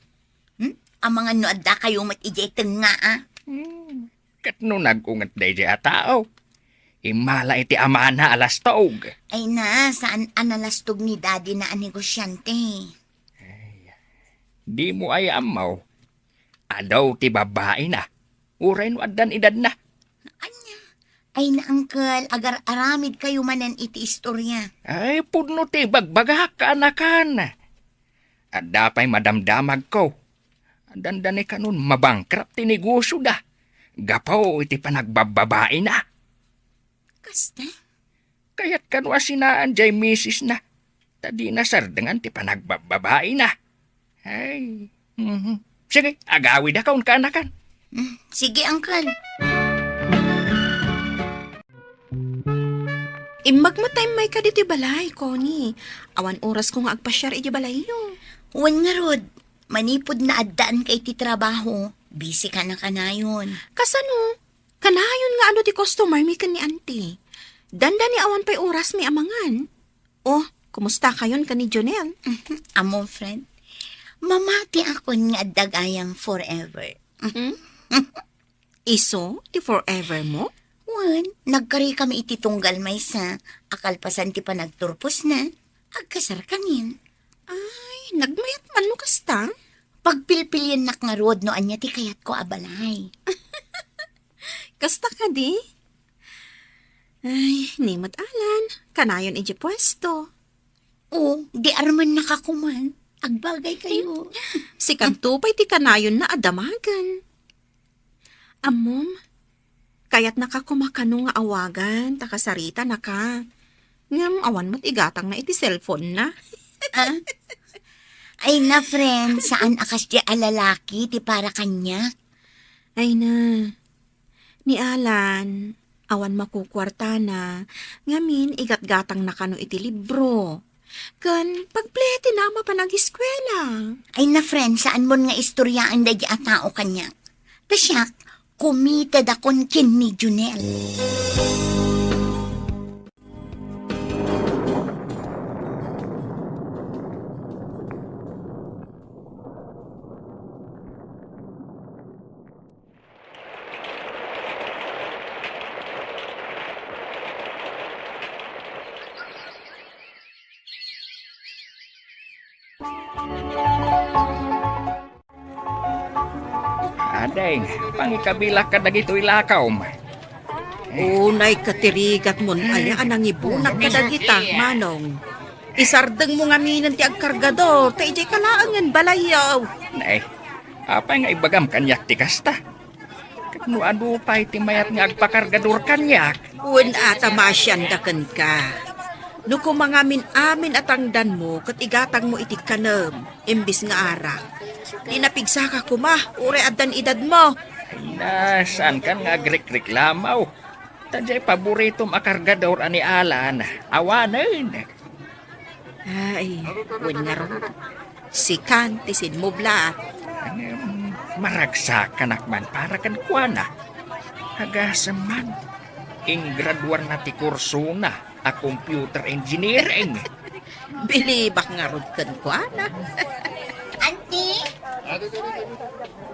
Hmm? Amangan no adda kayo met idiay tengnga, a? Hmm. Ket no nag-unget daydiay a tao? Immala iti amana a lastog. Ay na, saan a nalastog ni daddy na a negosyante? Ay, dimo aya ammo. Adu ti babaina. Uray no addan edadna. Ania? Ay na, uncle, agar-aramid kayo manen iti istorya. Ay, pudno ti bagbagak, kaanakan. Adda pay madamdamagko. Dandani kanon mabankrupt ti negosioda. Gapu iti panagbababaina. Kasta? Kayat kano a sinaan jay misisna. Ta dina sardengan ti panagbababaina. Ay, mhm. Sige, agawidakon, kaanakan. Mm, sige, uncle. Immag met ta immayka ditoy balay, Connie. Awan orasko nga agpasiar iti balayyo. Wen ngarud, manipud naaddaanka iti trabaho, busy ka na kanayon. Kasano? Kanayon nga adu ti customer mi ken ni auntie. Dandani awan pay oras mi a mangan. Oh, kumusta kayon ken ni Jonel? Amo, friend. Mamatiakon nga adda gayam forever. Hmm? Isu ti forever mo? Wen, nagkari kami iti tunggal maysa, a kalpasan ti panagturposna, agkasar kanin. Ay, nagmayat man no kasta? Pagpilpiliennak ngarud no ania ti kayatko a balay. Kasta kadi? Ay, ni met Alan, kanayon iti puesto. O, di armennaka koman. Agbagay kayo. Sikanto pay ti kanayonna a damagen. Ammom, kayatnaka koma kano nga awagan ta kasaritanaka. Ngem awan met igatangna iti cellphone-na. Ah? Ay na, friend, saan a kasdiay a lalaki ti para kaniak? Ay na. Ni Alan, awan makukuartana, ngamin igatgatangna kano iti libro. Ken pagpletina a mapan ageskuela. Ay na, friend, saanmon nga istoriaen daydi a tao kaniak. Ta siak, kumitedakon ken ni Junel. Ading, pangikabilak kadagitoy lakawm. Unay katirigatmon aya a nangibunak kadagita, Manong. Isardengmo ngaminen ti agkargador, ta idiay ka laengen balayyo. Nay, apay nga ibagam kaniak ti kasta? Ket no adu pay ti mayat nga agpakargador kaniak? Wen a ta maasianda kenka. No koma ngamin-amin a tangdanmo ket igatangmo iti kanem, imbes nga arak, di napigsaka koma, uray addan edadmo. Ay na, saankan nga agrikreklamo. Ta diay paboritom a kargador a ni Alan, awanen. Ay, wen ngarud, sikan ti sinmublat. Ngem, maragsakanak man para kenkuana. Agasem man, inggraduarna ti kursona a computer engineering. Bilibak ngarud kenkuana. Auntie?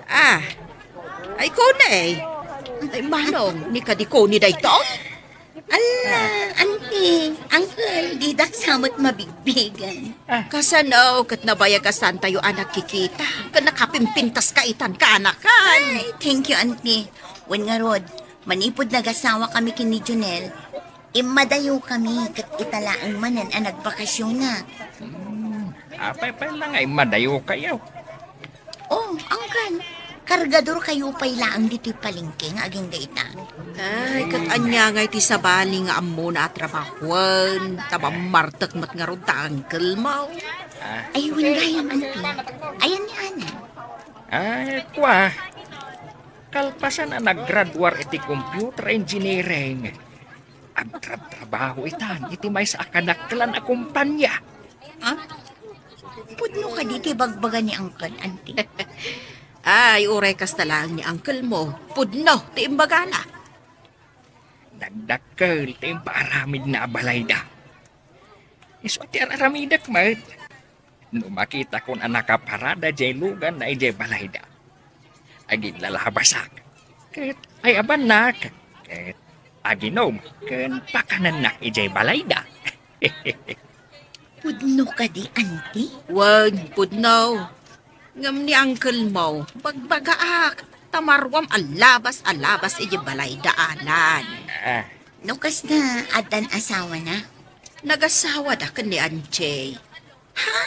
Ah, ay, Connie. Ay, Manong, ni kadi Connie daytoy? Ala, auntie, uncle, didak sa met mabigbigan. Ah. Kasano ket nabayag a saantayo a nagkikita? Ken nakapimpintas ka itan, kaanakan. Ay, thank you, auntie. Wen ngarud, manipud nagasawa kami ken ni Junel, immadayo kami ket ita laeng manen a nagbakasionak. Hmm, apay pay la nga immadayo kayo? Oh, uncle, kargador kayo pay laeng ditoy palengke nga agingga ita. Ay, ket ania ngay ti sabali nga ammona a trabahoen, ta mammartek met ngarud ta uncle mo. Ah. Ay, wen gayam, auntie. Ayan ni Ana. Ay, kua. Kalpasan a naggraduar iti computer engineering, agtrabtrabaho itan iti maysa a kadakkelan a kompania. Ha? Pudno kadi ti bagbaga ni Uncle, Auntie? Ay, uray kasta laeng ni uncle mo, pudno ti imbagana. Nagdakkel ti impaaramidna a balayda. Isu ti ar-aramidek met. No makitakon a nakaparada jay luganna idiay balayda, agiglalabasak. Ket ay-abannak. Ket aginom, ken pakanennak idiay balayda. Pudno kadi, Auntie? Wen, pudno. Ngem ni uncle mo, bagbagaak, ta maruam a labas a labas idiay balayda, Alan. Ah. No kasna, addan asawana? Nagasawada ken ni Anjay. Ha?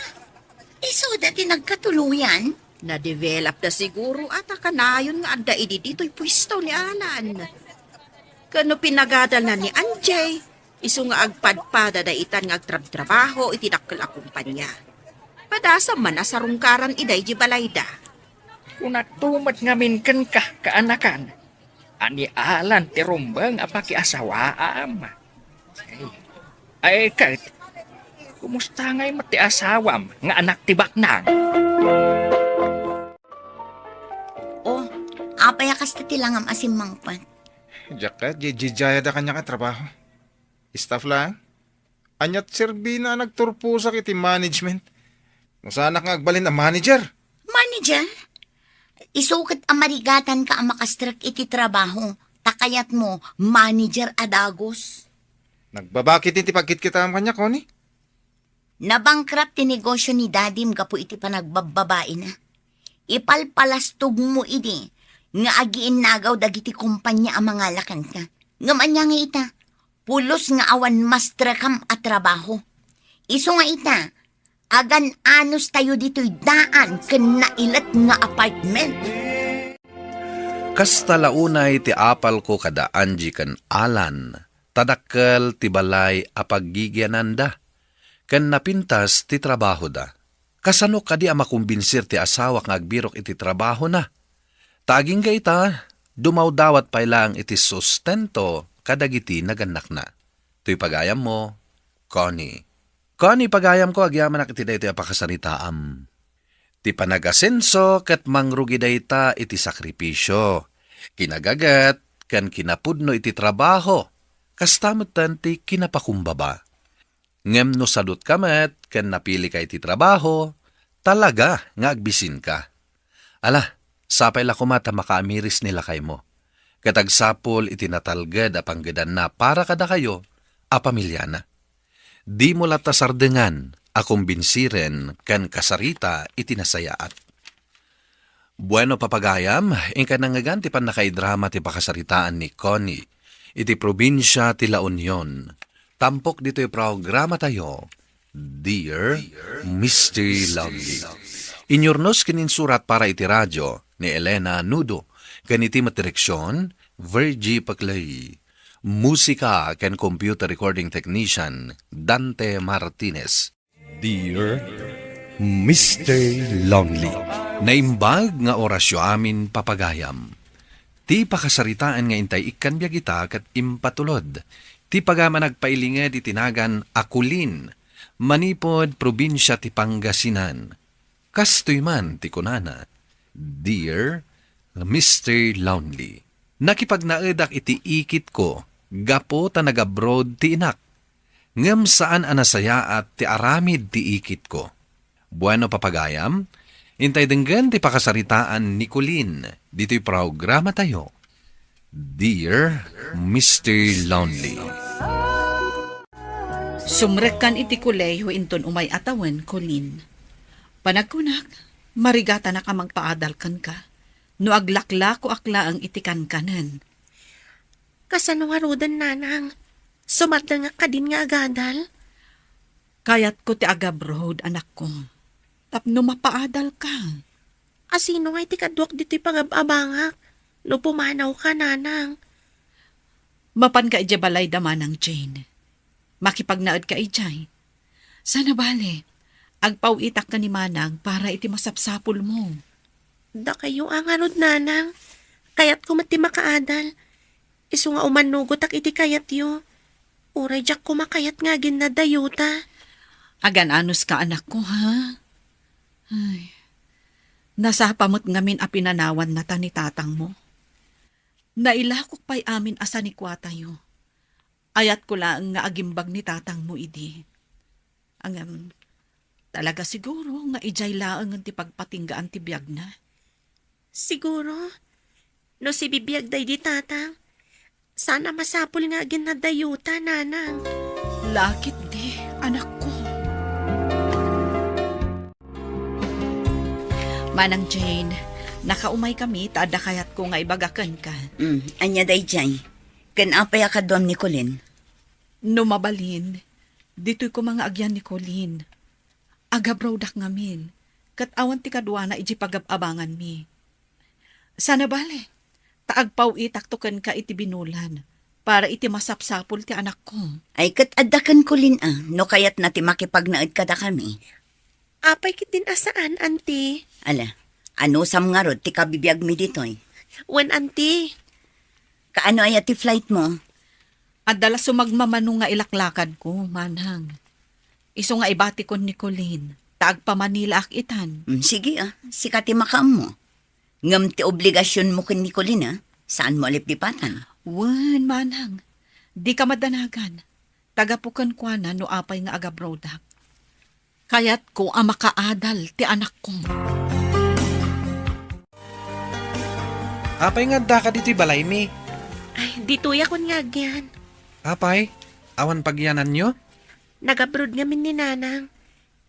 Isuda ti nagkatuloyan? Na-develop da siguro a ta kanayon nga adda idi ditoy pwesto ni Alan. Ken no pinagadalna ni Anjay, isu nga agpadpada da itan nga agtrabtrabaho iti dakkel a kumpanya. Padasam man a sarungkaran ida idiay balayda. Kunak met ngamin kenka, kaanakan, a ni Alan ti rumbeng a pakiasawaam. Ay, ay, ket, kumusta ngay met ti asawam nga anak ti baknang? Oh, apay a kasta ti langam a simmangpet? Diak ket, jijijayada kaniak a trabaho. Staff lang? Ania ti serbina a nagturposak iti management? No saanak nga agbalin a manager? Manager? Isu ket a marigatanka a makastrek iti trabaho, ta kayatmo, manager a dagus. Nagbaba ketdi ti pagkitkitaem kaniak, Connie. Nabankrupt ti negosio ni Dadim gapu iti panagbababaina. Ipalpalastogmo idi nga agiinnagaw dagiti kumpanya a mangala kenka. Ngem ania nga ita? Pulos nga awan mastrekam a trabaho. Isu nga ita, agan-anos tayo ditoy daan ken nailet nga apartment. Kasta la unay ti apalko kada Angie ken Alan, ta dakkel ti balay a paggigiananda, ken napintas ti trabahoda. Kasano kadi a makumbinsir ti asawak nga agbirok iti trabahona? Ta agingga ita, dumawdawat pay laeng iti sustento kadagiti nagannakna. Toy pagayammo, Connie. Connie, pagayamko, agyamanak iti daytoy a pakasaritaam. Ti panagasenso ket mangrugi dayta iti sakripisio, kinagaget, ken kinapudno iti trabaho, kasta metten ti kinapakumbaba. Ngem no sadutka met ken napilika iti trabaho, talaga nga agbisinka. Ala, sapay la koma ta makaamiris ni lakaymo, ket agsapul iti natalged a panggedanna para kadakayo a pamiliana. Dimo latta sardengan a kumbinsiren ken kasarita iti nasayaat. Bueno, papagayam, inka nangngegan ti pannakaidrama ti pakasaritaan ni Connie iti probinsia ti La Union. Tampok ditoy programatayo, Dear Mister Lovely. Inyurnos ken insurat para iti radio ni Elena Nudo, ken iti met direksion, Virgie Paclay. Musika ken computer recording technician, Dante Martinez. Dear Mister Lonely. Naimbag nga orasyo amin, papagayam. Ti pakasaritaan nga intay ikkan biag ita ket impatulod ti pagayam a nagpailinged iti nagan a Colleen manipud probinsia ti Pangasinan. Kastoy man ti kunana, Dear Mister Lonely, nakipagnaedak iti ikitko gapu ta nag-abroad ti inak. Ngem saan a nasayaat ti aramid ti ikitko. Bueno, papagayam, intay denggen ti pakasaritaan ni Colleen ditoy programatayo, Dear Mister Lonely. Sumrekkan iti kolehiyo inton umay a tawen, Colleen. Panagkunak, marigatanak a mangpaadal kenka no aglaklakoak laeng iti kankanen. Kasano ngaruden, nanang? Sumardengan kadin nga agadal? Kayatko ti agabroad, anakko, tapno mapaadalka. Asino ngay ti kaduak ditoy pagab-abangak no pumanawka, nanang? Mapanka idiay balayda, Manang Jane. Makipagnaedka idiay. Sana bale, agpaw-itak ken ni Manang para iti masapsapulmo. Dakayo a ngarud, nanang. Kayatko met ti makaadal. Isu nga umannugotak iti kayatyo. Uray diak koma kayat nga aginnadayota. Agan-anos ka, anakko, ha? Ay, nasapa met ngamin a pinanawannata ni tatangmo. Nailakok pay amin a sanikuatayo. Ayatko laeng nga agimbag ni tatangmo idi. Ngem, talaga siguro nga idiay laengen ti pagpatinggaan ti biagna. Siguro, no sibibiag daydi tatang, Saan a masapul nga aginnadayuta, Nanang. Lakit di, anakko. Manang Jane, nakaumay kami ta adda kayatko nga ibaga kenka. Mm, ania daydiay? Ken apay a kaduam ni Colleen? No mabalin, ditoy koma nga agyan ni Colleen. Agabroadak ngamin, ket awan ti kaduana idiay pagab-abanganmi. Saan a bale, ta agpaw-itakto kenka iti binulan para iti masapsapul ti anakko. Ay, ket adda ken Colleen a, no kayatna ti makipagnaed kadakami. Apay ketdin a saan, Auntie? Ala, anusam ngarud ti kabibiagmi ditoy? Wen, Auntie. Kaano aya ti flight mo? Adda la sumagmamano nga ilaklakadko, Manang. Isu nga ibatikon ni Colleen, ta agpamanilaak itan. Mm, sige, ah. Sika ti makaammo. Ngem ti obligasionmo ken ni Colleen, ah, saanmo a liplipatan. Wen, Manang. Dika madanagan. Tagapo kenkuana no apay nga agabroadak. Kayatko a makaadal ti anakko. Apay nga addaka ditoy balaymi? Ay, ditoyak nga agyan. Apay, awan pagyananyo? Nagabroad ngamin ni Nanang.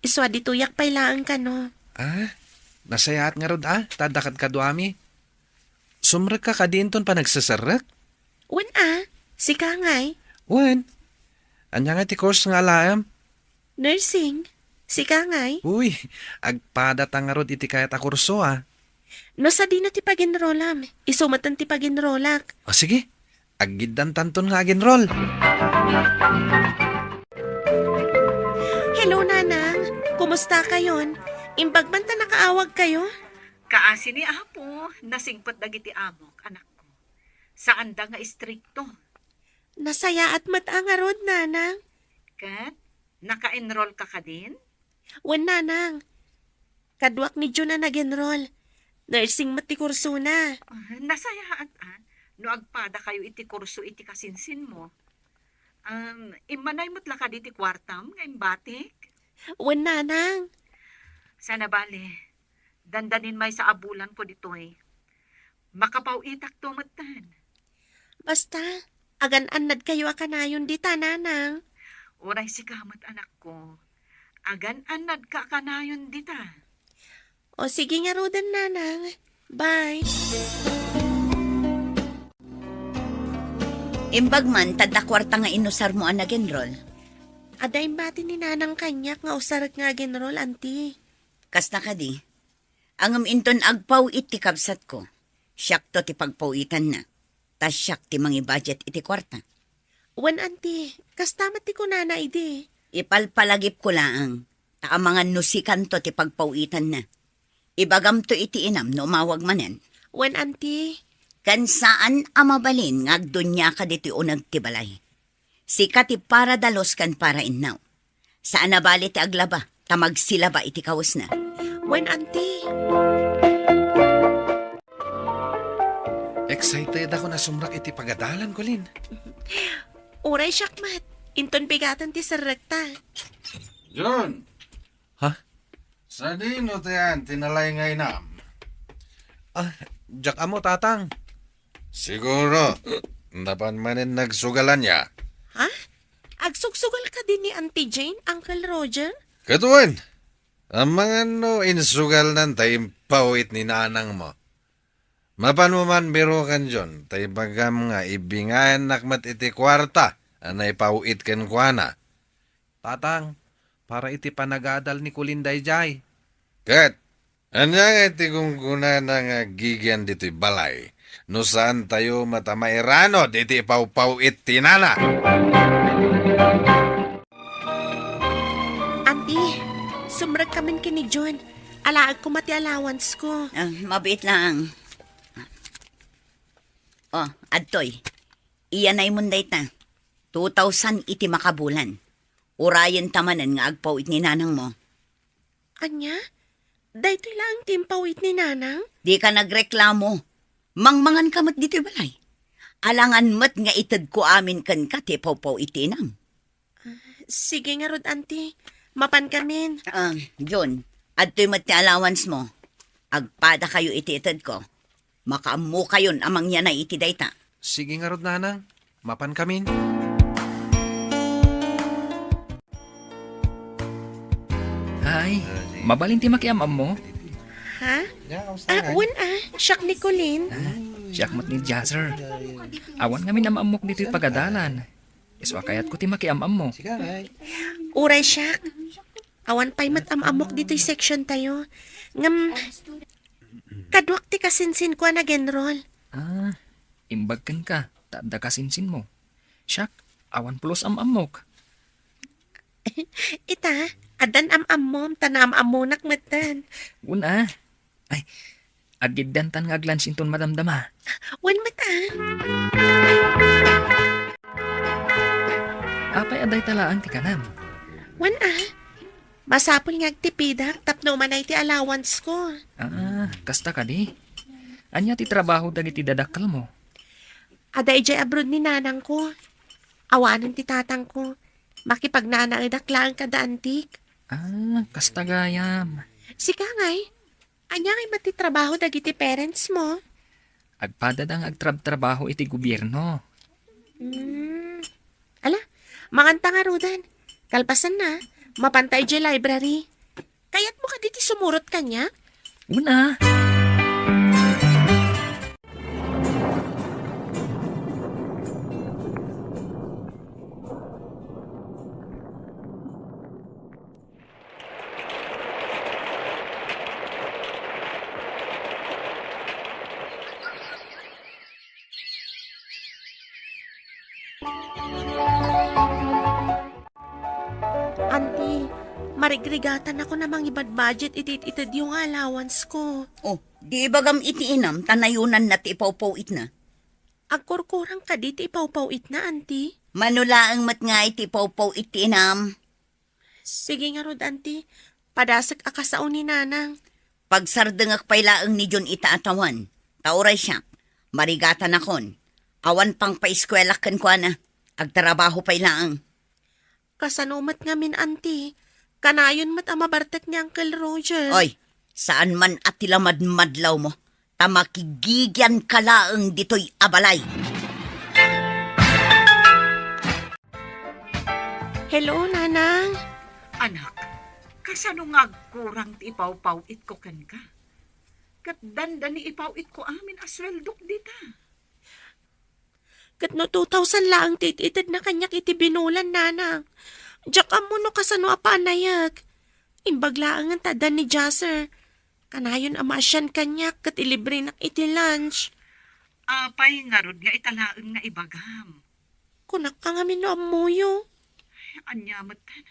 Isu a ditoyak pay laeng kano. Ah, nasayaat ngarud a, ta adda kadkaduami. Sumrekka kadi inton panagseserrek? Wen a, sika ngay? Wen. Ania nga ti course nga alaem? Nursing. Sika ngay? Uy, agpadata ngarud iti kayat a kurso a. No sadino ti pag-enrollam, isu metten ti pag-enrollak. O sige, aggiddantanton nga ag-enroll. Hello, Nanang. Kumusta kayon? Imbag man ta nakaawag kayo? Kaasi ni Apo, nasingpet dagiti amok, anakko. Saanda nga istrikto. Nasayaat met a ngarud, Nanang. Ket, naka-enroll ka kadin? Wen, Nanang. Kaduak ni June a nag-enroll. Nursing met ti kursona. Ah, nasayaat a, no agpada kayo iti kurso iti kasinsinmo. Um, immanay met la kadi ti kuartam nga imbatik? Wen, Nanang. Saan a bale, dandanin maysa a bulanko ditoy. Makapaw-itakto metten. Basta, agan-annadkayo a kanayon dita, Nanang. Uray sika met, anakko. Agan-annadka a kanayon dita. O, sige ngaruden, Nanang. Bye. Imbag man, ta adda kuarta nga inusarmo a nag-enroll. Adda imbati ni Nanang kaniak nga usarek nga ag-enroll, Auntie. Kasta kadi? Ngem inton agpaw-it ti kabsatko, siakto ti pagpaw-itanna, ta siak ti mangi-budget iti kuarta. Wen, Auntie, kasta met ti kunana idi. Ipalpalagipko laeng, ta amangan no sikanto ti pagpaw-itanna. Ibagamto iti inam no umawag manen. Wen, Auntie. Ken saan a mabalin nga agduniaka ditoy uneg ti balay. Sika ti para dalus ken para innaw. Saan a bale ti aglaba, ta magsilaba iti kawesna. Wen, Auntie. Excited ako a sumrek iti pagadalan, Colleen. Uray siak met. Inton bigaten ti serrekta. John! Ha? Sadino ti ayan ti nalay nga inam? Ah, diak ammo, Tatang. Siguro, napan manen nagsugal ania? Ha? Agsugsugal kadi ni Auntie Jane, Uncle Roger? Ket wen, amangan no insugalnan ta impaw-it ni nanangmo. Mapanmo man biroken, John, ta ibagam nga ibingayannak met iti kuarta a naipaw-it kenkuana. Tatang, para iti panagadal ni Colleen daydiay. Ket, ania nga iti gunggonana nga agigian ditoy balay, no saantayo met a mairanod iti ipawpaw-it ti nana? Auntie, sumrekkamin ken ni John. Alaek koma ti allowance ko. Ah, mabiit laeng. Oh, adtoy. Iyanaymon dayta. Two thousand iti makabulan. Urayenta manen nga agpaw-it ni nanangmo. Ania? Daytoy laeng ti impaw-it ni nanang? Dika nagreklamo. Mangmanganka met ditoy balay. Alangan met nga itedko amin kenka ti pawpaw-it ti inam. Sige ngarud, Auntie. Mapankamin. Ah, Jun, adtoy met ti allowance mo. Agpadakayo iti itedko. Makaammokayon a mangyanay iti dayta. Sige ngarud, nanang. Mapankamin. Ay, mabalin ti makiam-ammo? Ha? Ah, wen a, siak ni Colleen. Ah, siak met ni Jasser. Awan ngamin am-ammok ditoy pagadalan. Isu a kayatko ti makiam-ammo. Uray siak. Awan pay met am-ammok ditoy section tayo. Ngem, kaduak ti kasinsinko a nag-enroll. Ah, imbag kenka, ta adda kasinsinmo. Siak, awan pulos am-ammok. Ita, addan am-ammom, ta naam-ammonak metten. Wen a. Ay, agiddantan nga aglunch inton madamdama. Wen met a. Apay a dayta laeng ti kanam? Wen a. Masapul nga agtipidak tapno umanay ti allowance ko. Ah, kasta kadi? Ania ti trabaho dagiti dadakkelmo? Adda idiay abroad ni nanangko. Awanen ti tatangko. Makipagnanaedak laeng kada antik. Ah, kasta gayam. Sika ngay, ania ngay met ti trabaho dagiti parents mo? Agpadada nga agtrabtrabaho iti gobierno. Hmm. Ala, manganta ngaruden. Kalpasanna, mapanta idiay library. Kayatmo kadi ti sumurot kaniak? Wen a. Auntie, marigrigatanakon a mangibudget iti it-itedyo nga allowance ko. Oh, di ibagam iti inam ta nayonanna ti ipawpaw-itna. Agkurkurang kadi ti ipawpaw-itna, Auntie? Mano laeng met ngay ti ipawpaw-it ti inam. Sige ngarud, Auntie. Padasek a kasao ni Nanang. Pagsardengek pay laeng ni Jun ita a tawen. Ta uray siak, marigatanakon. Awan pangpaeskuelak kenkuana. Agtrabaho pay laeng. Kasano met ngamin, Auntie? Kanayon met a mabartek ni Uncle Roger. Oy, saan man a ti lamadmadlawmo, ta makigigianka laeng ditoy a balay. Hello, Nanang. Anak, kasano nga agkurang ti ipawpaw-itko kenka? Ket dandani ipaw-itko amin a sueldok dita. Ket no two thousand laeng ti it-itedna kaniak iti binulan, Nanang. Diak ammo no kasano a paanayek. Imbag laengen ta adda ni Jasser. Kanayon a maasian kaniak ket ilibrenak iti lunch. Apay ngarud nga ita laeng nga ibagam? Kunak a ngamin no ammoyo. Ania metten?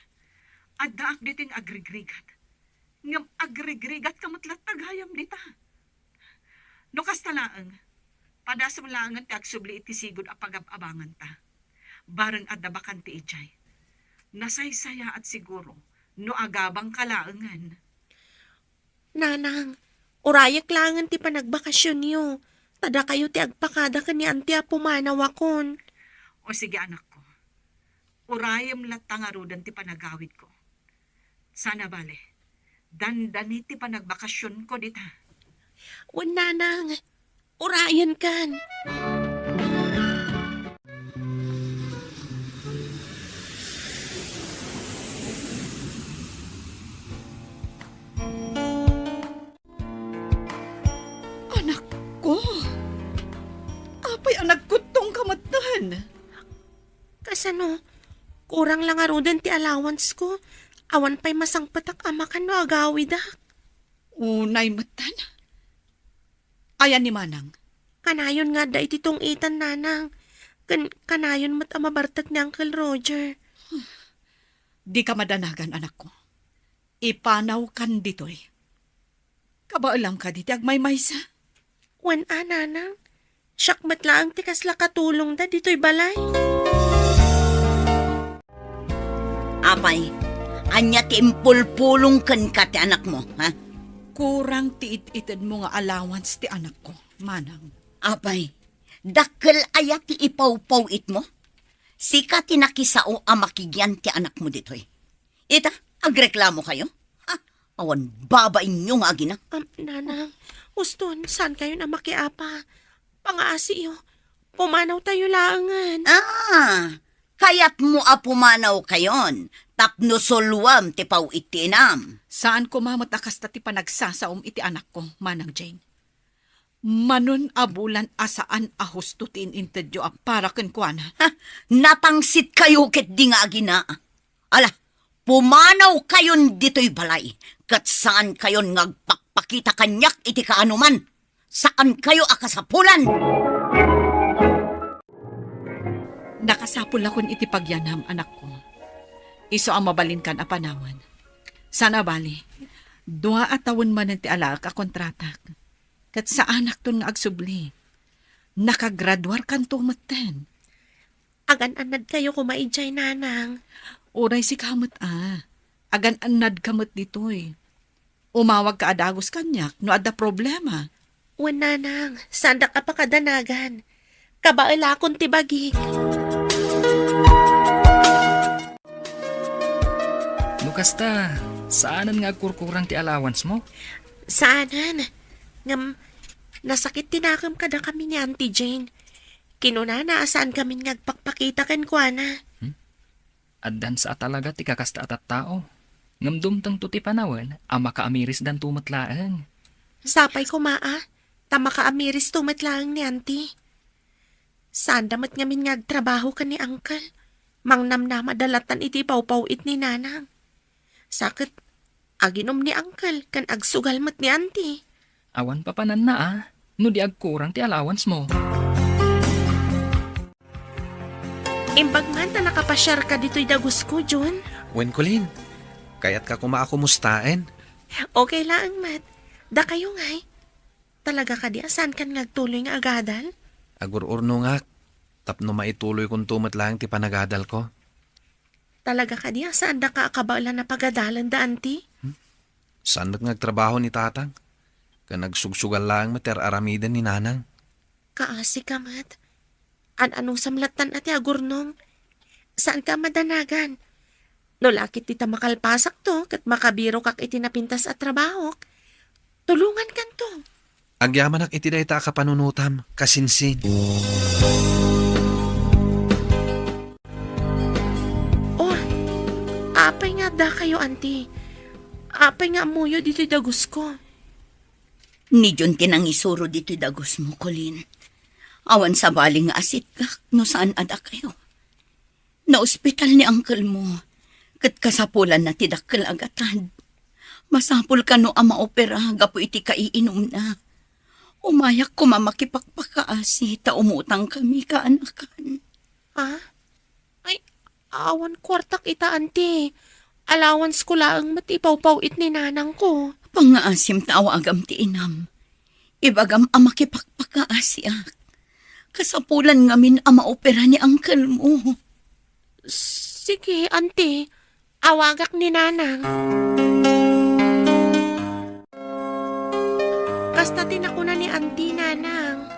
Addaak ditoy nga agrigrigat. Ngem agrigrigatka met latta gayam dita. No kasta laeng, padasem laengen ti agsubli iti sigud a pagab-abanganta. Bareng adda bakante idiay. Nasaysayaat siguro no agabangka laengen. Nanang, urayek laengen ti panagbakasionyo. Ta dakayo ti agpakada ken ni Auntie a pumanawakon. O sige, anakko. Urayem latta ngaruden ti panagawidko. Sana bale, dandani ti panagbakasionko dita. Wen, Nanang, urayenkan. Anakko, apay a nagkuttongka metten? Kasano? Kurang la ngaruden ti allowance ko. Awan pay masangpetak a makan no agawidak. Unay metten? Ayan ni Manang? Kanayon nga adda iti tungtan, Nanang. Ken kanayon met a mabartek ni Uncle Roger. Dika madanagan, anakko. Ipanawkan ditoy. Kabaelam kadi ti agmaymaysa? Wen a, Nanang. Siak met laeng ti kasla katulongda ditoy balay. Apay, ania ti impulpulong kenka ti anakmo, ha? Kurang ti it-itedmo nga allowance ti anakko, Manang. Apay, dakkel aya ti ipawpaw-itmo? Sika ti nakisao a makigian ti anakmo ditoy. Ita, agreklamo kayo? Ha? Awan babainyo nga agina. Am, Nanang, uston, saan kayo na makiapa? Pangaasiyo, Pumanawtayo laengen. Ah, kayatmo a pumanawkayon tapno sulwem ti paw-it ti inam. Saan koma met a kasta ti panagsasaom iti anakko, Manang Jane. Manon a bulan a saan a husto ti in-intedyo a para kenkuana. Ha, napangsitkayo ketdi nga agina. Ala, pumanawkayon ditoy balay, ket saankayon nga agpakpakita kaniak iti kaanoman. Saankayo a kasapulan. Nakasapulakon iti pagyanam, anakko. Isu a mabalinkan a panawen. Saan a bali, dua a tawen manen ti alaek a kontratak. Ket saanakton nga agsubli. Nakagraduarkanto metten. Agan-annadkayo koma idiay, nanang. Uray sika met a. Agan-annadka met ditoy. Umawagka a dagus kaniak no adda problema. Wen, nanang, saandak a pakadanagan. Kabaelakon ti bagik. No kasta, saanen nga agkurkurang ti allowance mo? Saanen. Ngem, nasakit ti nakem kadakami ni Auntie Jane. Kinunana a saankamin nga agpakpakita kenkuana. Hmm? Addan sa a talaga ti kakasta a tattao. Ngem dumtengto ti panawen a makaamirisdanto met laeng. Sapay koma a, ta makaamiristo met laeng ni Auntie. Saanda met ngamin nga agtrabaho ken ni Uncle. Mangnamnamada latan iti pawpaw-it ni Nanang. Sa ket, aginom ni Uncle ken agsugal met ni Auntie. Awan papananna a, no di agkurang ti allowance mo. Imbag man ta nakapasiarka ditoy dagusko, Jun. Wen, Colleen, kayatka koma a kumustaen? Okay laeng met. Dakayo ngay? Talaga kadi a saankan nga agtuloy nga agadal? Agur-urnongak, tapno maituloykonto met laeng ti panagadalko. Talaga kadi a saandaka a kabaelan a pagadalen da, Auntie? Hmm? Saandak nga agtrabaho ni Tatang, ken agsugsugal laeng met ti ar-aramiden ni Nanang. Kaasika met. An-anusam lattan a ti agurnong. Saanka a madanagan. No la ket ti ta makalpasakto ket makabirokak iti napintas a trabahok, tulongankanto. Agyamanak iti dayta a kapanunotam, kasinsin. Oh, apay nga addakayo, Auntie? Apay nga ammoyo ditoy dagusko? Ni Jun ti nangisuro ditoy dagusmo, Colleen. Awan sabali nga asitkak no saan a dakayo. Naospital ni uncle mo, ket kasapulanna ti dakkel a gatad. Masapul kano a maopera gapu iti kaiinumna. Umayak koma makipakpakaasi ta umutangkami kaanakan. Ah? Ay, awan kuartak ita, Auntie. Allowance ko laeng met ipawpaw-it ni nanangko. Pangngaasim ta awagam ti inam. Ibagam a makipakpakaasiak. Kasapulan ngamin a maopera ni uncle mo. Sige, Auntie. Awagak ni Nanang. Kasta ti nakuna ni Auntie, Nanang.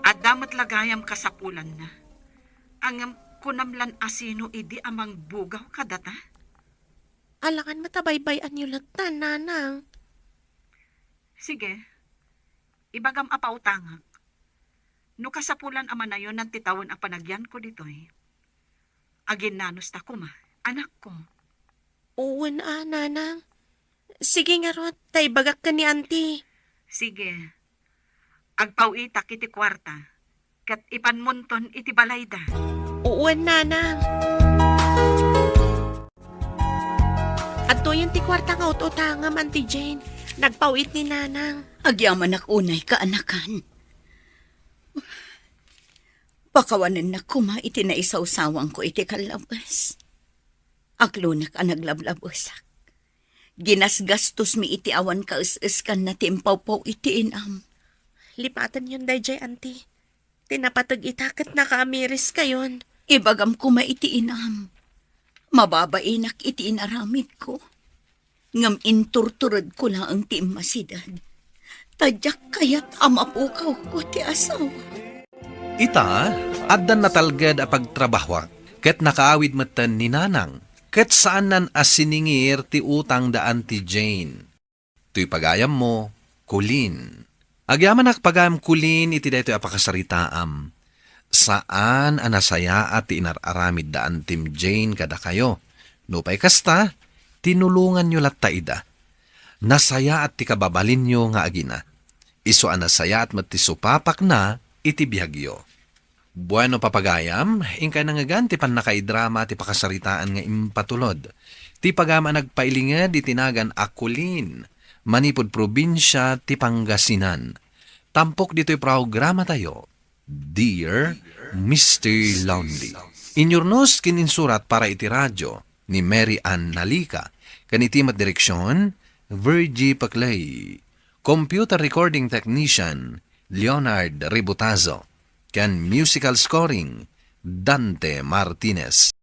Adda met la gayam kasapulanna. Ngem kunam lan a sino idi a mangbugaw kadata? Alangan met a baybay-anyo latta, Nanang. Sige, ibagam a pautangak. No kasapulan a manayonan ti tawen a panagyanko ditoy, aginnanosta koma, anakko. Wen a, Nanang. Sige ngarud, ta ibagak ken ni Auntie. Sige. Agpaw-itak iti kuarta, ket ipanmonton iti balayda. Wen, Nanang. Adtoyen ti kuarta nga ut-utangam, Auntie Jane. Nagpaw-it ni Nanang. Agyamanak unay, kaanakan. Pakawanennak koma iti naisawsawangko iti kallabes. Aklonak a naglablabesak. Ginasgastosmi iti awan kaes-eskanna ti impawpaw iti inam. Lipatenyon daydiay, Auntie. Ti napateg ita ket nakaamiriskayon. Ibagam koma iti inam. Mababainak iti inaramidko. Ngem inturturedko laeng ti immasideg. Ta diak kayat a mapukawko ti asawa. Ita, addan natalged a pagtrabahoak, ket nakaawid metten ni Nanang, ket saannan a siningir ti utang da Auntie Jane. Toy pagayammo, Colleen. Agyamanak pagayam Colleen iti daytoy a pakasaritaam. Saan a nasayaat ti inar-aramid da Antim Jane kadakayo. Nupay kasta, tinulonganyo latta ida. Nasayaat ti kababalinyo nga agina. Isu a nasayaat met ti supapakna iti biagyo. Bueno, papagayam, inkay nangngegan ti pannakaidrama ti pakasaritaan nga impatulod. Ti pagayam a nagpailinged iti nagan a Colleen, manipud probinsia ti Pangasinan. Tampok ditoy programatayo, Dear Mister Lonely. Inyurnos ken insurat para iti radyo ni Mary Ann Nalica, ken iti met direksion, Virgie Paclay. Computer recording technician, Leonard Ributazo. Ken musical scoring, Dante Martinez.